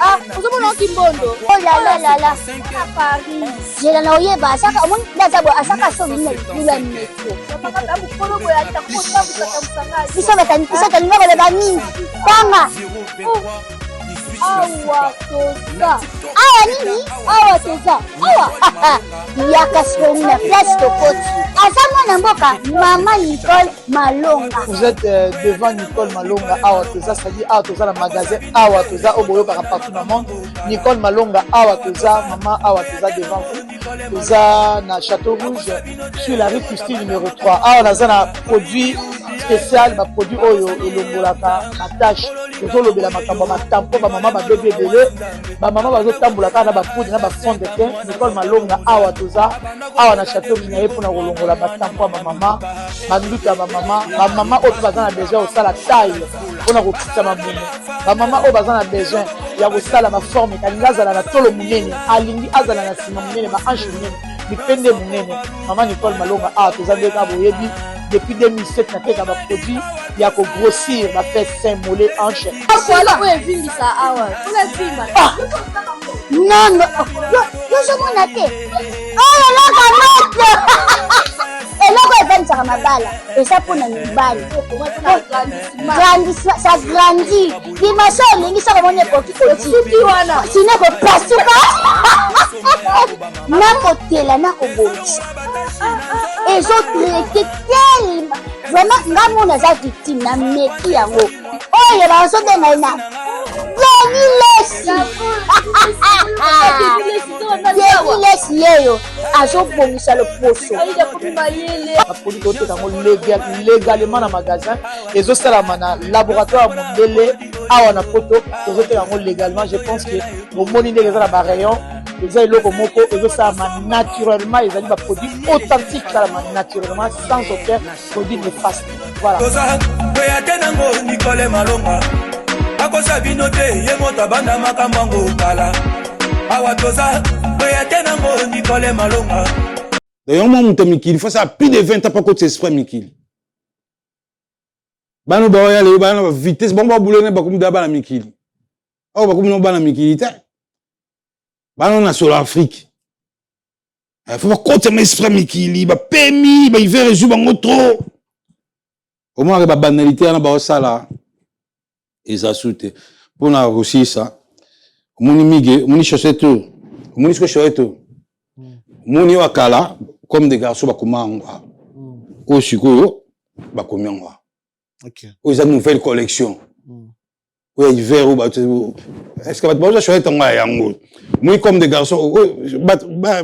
Speaker 3: ah ozomona oki mbondo
Speaker 7: oh la la la la na Paris zela na oyeba asaka omoni nde aza boye asaka so obimi na libulu ya metro biso biso tolinga koloba mingi tanga
Speaker 3: awa toza
Speaker 7: awa nini
Speaker 3: awa toza
Speaker 7: awa yaka sikoyo na place tokoti aza mwana mboka mama nicole malonga
Speaker 8: vous êtes euh, devant nicole malonga awa toza c'est-à-dire awa toza na magasin awa toza oyo boyokaka partout na monde nicole malonga awa toza mama awa toza devant vous toza na château rouge sur la rue Christine numéro 3 awa naza na produit spécial baproduit oyo elongolaka batache tozolobela makambo ya batampo bamama babebi ebele bamama bazotambola kaka na bapoudre na bafond de teint nicole malonga awa toza awa na chateau na ye mpona kolongola batampo ya bamama banduta ya bamama bamama oyo mpe baza na besoin ya kosala taille mpona kokitisa mabumu bamama oyo baza na besoin ya kosala baforme alingi azala na tolo monene alingi azala na nsima monene bahanche monene mipende monene mama nicole malonga awa toza nde kaka boyebi depuis 2007 nateka baproduit ya kogrossir bafesse sein mollet hanche
Speaker 3: oyo evimbisa awa
Speaker 7: ah! non yozomona te oyo eloko moto eloko evandisaka mabala eza mpona mibali grandissement ça grandit dimension olingi soko omoni ekoki koti sino kopasuka nakotela nakobongisa ezotraite telema vraiment nga mona aza victime na meki yango oyo bazobenga ye na Denis Lessi Denis Lessi yeyo azobongisa loposo
Speaker 8: baproduit toteka yango légalement na magasin ezosalama na laboratoire ya mondele awa na poto tozoteka yango légalement je pense que bomoni ndenge eza na barayon eza eloko moko ezosalama naturellement ezali baproduit authentique esalama naturellement sans aucun produit néfaste voilà
Speaker 6: toza toya te nango nikole malonga akosa bino te ye moto abanda makambo yango kala awa toza toya te nango nikole malonga
Speaker 1: D'ailleurs, moi, moto ya mikili, faut ça plus de 20 ans pas kotisa esprit ya mikili. Bana baoya lelo bana ba vitesse, bango babulene bakomi da bana mikili. Awa bakomi no bana mikili te. Bana na solo Afrique. Eh, faut bakotisa ma esprit ya mikili, bapemi, ba hiver ezwi bango trop. Omonaka ba banalité wana baosala eza su te. Mpona kosilisa, omoni mige, omoni chaussette oyo, omoni siko chaussette oyo. Omoni oyo ya kala, comme des garçons bakoma yango awa. Oyo sikoyo bakomi yango awa. Oyo eza nouvelle collection. Oyo ya hiver oyo bato est ce que bato bazwa chaussette yango ya yango moi comme des garçons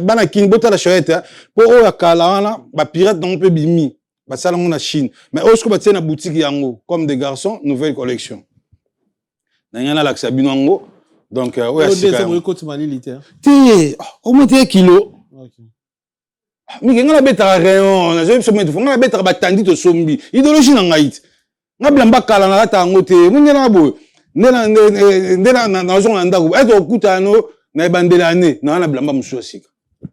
Speaker 1: bana kini botala chaussette mpo oyo ya kala wana bapirate nango mpe bimi basala yango na Chine mais oyo sikoyo batie na boutique yango comme des garçons nouvelle collection na ngai nalakisa bino yango donc oyo ya sika te omoi te kilo mingi ngai nabetaka rayon nazoyebi biso mete fo ngai nabetaka batandi tosombi idéologie na ngai te ngai bilamba kala nalata yango te mo nde na boye nde nazonga na ndako ete okutana no na ebandeli ane naa na bilamba mosusu ya sika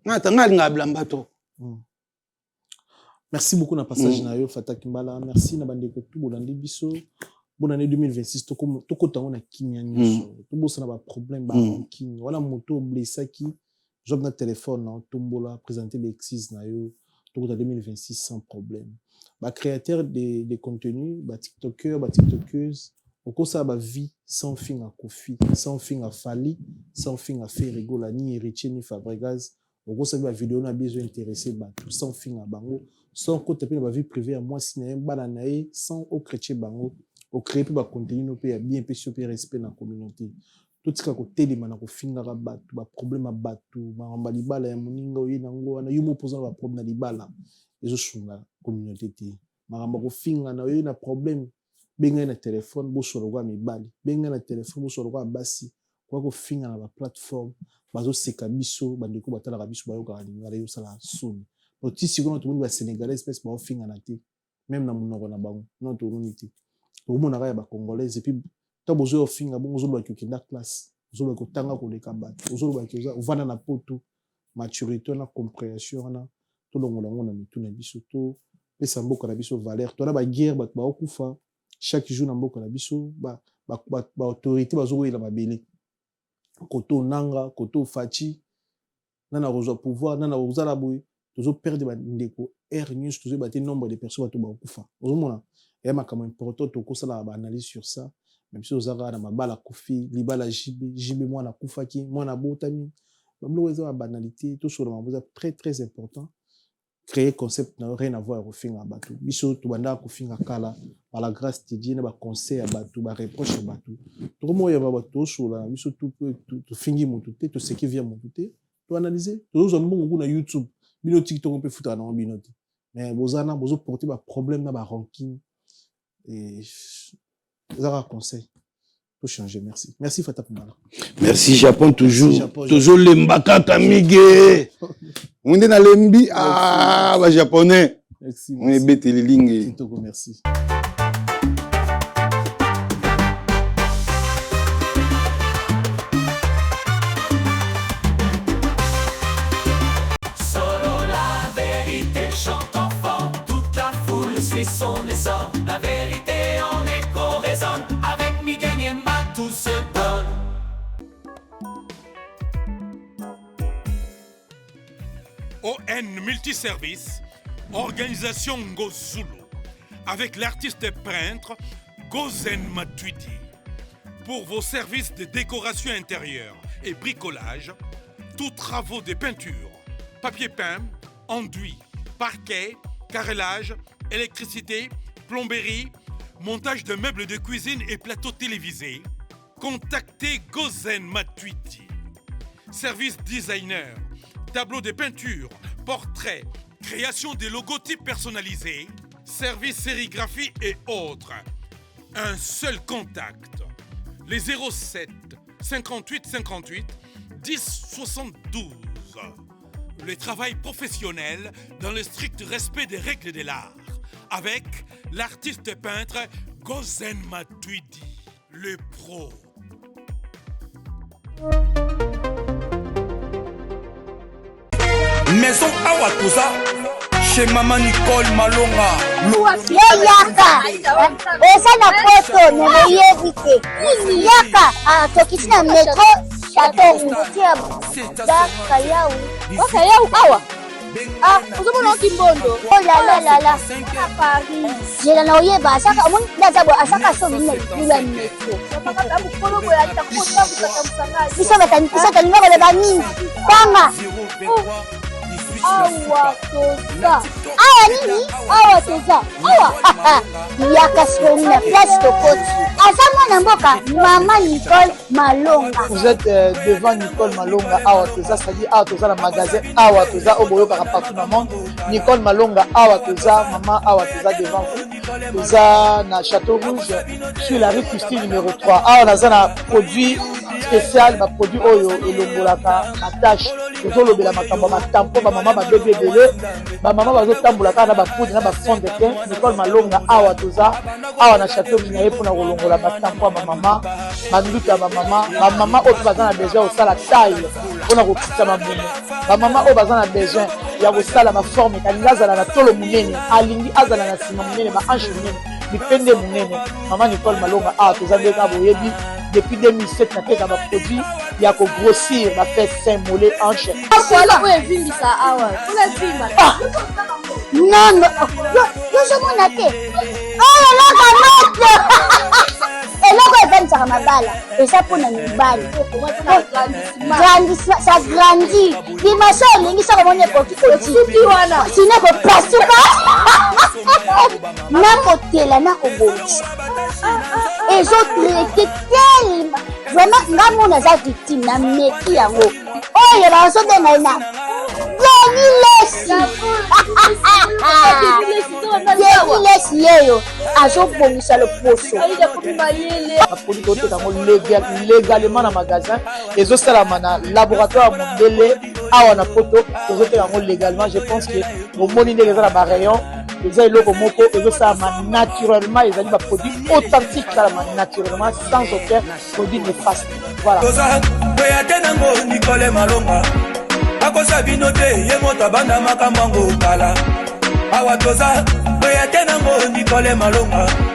Speaker 1: ngai ata ngai alingaka bilamba to hmm.
Speaker 2: Merci beaucoup na passage mm. na yo Fata Kimbala. Merci na bandeko tout bolandi biso. Bonne année 2026 tokota yango na kimia nyonso. Mm. Tobosana ba problème ba mm. rancune. Wana moto oblessaki job na téléphone na tombola présenter ba excuses na yo. Tokota 2026 sans problème. Ba créateurs de, de contenu, ba tiktokeurs, ba tiktokeuses, okosala ba vie sans finga Koffi, sans finga Fally, sans finga Ferre Gola, ni Héritier ni Fabregas. Okosala ba video na biso interesse batu sans finga bango, sans kota pe na ba vie privee ya mwasi na ye, bana na ye, sans o cretcher bango, o creer pe ba contenu no pe ya bien epesi yo pe respect na communaute. Totika kotelema na kofingaka batu, ba problème ya batu, makambo ya libala ya moninga oye na ngo wana, yo moko pe oza na ba problème na libala, ezo sunga communaute te. Makambo ya kofingana, oye na problème, benga ye na telephone bosolola lokola mibali, benga ye na telephone bosolola lokola basi, koya kofinga na ba plateforme bazo seka biso ba ndeko batalaka biso bayokaka lingala ezo sala soni po ti sikoyo tomoni ba senegalais pes bao fingana te. Meme na munoko na bango nanu tomoni te. Tokomona kaka ya ba congolaise et puis tango bozo ya ofinga bongo ozoloba ke okenda classe, ozoloba ke otanga koleka batu, ozoloba ke ovanda na poto, maturite wana comprehension wana tolongola yango na mitu na biso to pesa mboka na biso valeur. Toza na ba guerre batu bao kufa chaque jour na mboka na biso ba ba autorite bazo wela mabele koto Nanga koto Fatshi nani akozwa pouvoir nani akozala boye tozo perdre ba ndeko heure nyonso tozoyeba te nombre de personnes bato bakokufa ozomona eya makambo important tokosalaka ba analyse sur ça mais biso toza kaka na mabala akufi libala JB JB mwana akufaki mwana abotami babiloko eza ba banalité tosolola makambo eza très très important Creer concept na yo rien avoir ya kofinga batu biso tobandaka kofinga kala par la grace de Dieu na ba conseil ya batu ba reproche ya batu tokoma oyamba batu tosolola na biso tout tofingi mutu te toseki vie ya mutu te to analyse tozozwa mbongo kuna YouTube bino TikTok mpe efutaka nango bino te mais boza na bozo porter ba problème na ba rancune eza kaka conseil to changer merci merci Fata Kumbala
Speaker 1: merci Japon toujours tozolemba kaka mige nde nalembi ah ba japonais ebeteli lingi
Speaker 2: kitoko merci.
Speaker 4: Solo la vérité chante enfant, toute la foule suit son essor. La vérité en écho résonne, avec Miguel Niemba tout se donne.
Speaker 5: ON Multiservice, organisation Ngozulu, avec l'artiste peintre Gozen Matuidi. Pour vos services de décoration intérieure et bricolage, tous travaux de peinture, papier peint, enduit, parquet, carrelage, électricité, plomberie, montage de meubles de cuisine et plateaux télévisés, contactez Gozen Matuidi. Service designer, tableau de peinture, portrait, création des logotypes personnalisés, service sérigraphie et autres. Un seul contact. Les 07 58 58 10 72. Le travail professionnel dans le strict respect des règles de l'art. Avec l'artiste peintre Gozen Matuidi, le pro.
Speaker 6: Maison awa toza chez mama Nicole Malonga.
Speaker 7: Yaka oza na poto me boyebi te yaka ah, tokiti na metro chateau rouge bakayau
Speaker 3: bakayau awa Ah, ozomona oki mbondo.
Speaker 7: Oh la la la la. Na Paris. Zela na oyeba asaka omoni nde aza boye asaka so obimi na libulu ya metro. Biso batani biso tolinga koloba mingi. Tanga.
Speaker 3: Awa toza.
Speaker 7: Awa nini?
Speaker 3: Awa toza.
Speaker 7: Awa. Yaka sikoyo na place tokoti. Aza mwana mboka mama Nicole Malonga.
Speaker 8: Vous êtes euh, devant Nicole Malonga awa toza c'est-à-dire awa toza na magasin awa toza oyo boyokaka partout na monde Nicole Malonga awa toza mama awa toza devant vous toza na Château Rouge sur la rue Christine numéro 3 awa naza na produit spécial ba produit oyo elongolaka ba tache tozolobela makambo ya batampo bamama babebi ebele bamama bazotambola kaka na bapoudre na bafond de teint Nicole Malonga awa toza awa na chateau rouge na ye mpona kolongola batampo ya bamama banduta ya bamama bamama oyo mpe baza na besoin ya kosala taille mpona kokitisa mabumu bamama oyo baza na besoin ya kosala baforme alingi azala na tolo monene alingi azala na nsima monene bahanche monene mipende monene mama nicole malonga awa toza nde kaka boyebi depuis 2007 nateka baproduit ya kogrossir bafesse sein mollet hanche
Speaker 3: oyo evimbisa awa
Speaker 7: ah! non non yozomona te oyo eloko moto eloko evandisaka mabala eza mpo na mibali ça grandit dimension olingi soki omoni ekoki
Speaker 3: osuki wana
Speaker 7: sino ekopasuka nakotela nakobongisa ezotraite telema vraiment nga mona aza victime na meki yango oyo bazobenga ye na Denis Lessi Denis Lessi yeyo azobongisa loposo
Speaker 8: baproduit toteka yango légalement na magasin ezosalama na laboratoire ya mondele awa na poto tozoteka yango légalement je pense que bomoni ndenge eza na barayon. Eza eloko moko ezosalama naturellement, ezali baproduit authentique, esalama naturellement sans aucun produit néfaste. Voilà.
Speaker 6: Toza toya te nango Nicole Malonga, akosa bino te, ye moto abanda makambo yango kala. Awa toza toya te nango Nicole Malonga.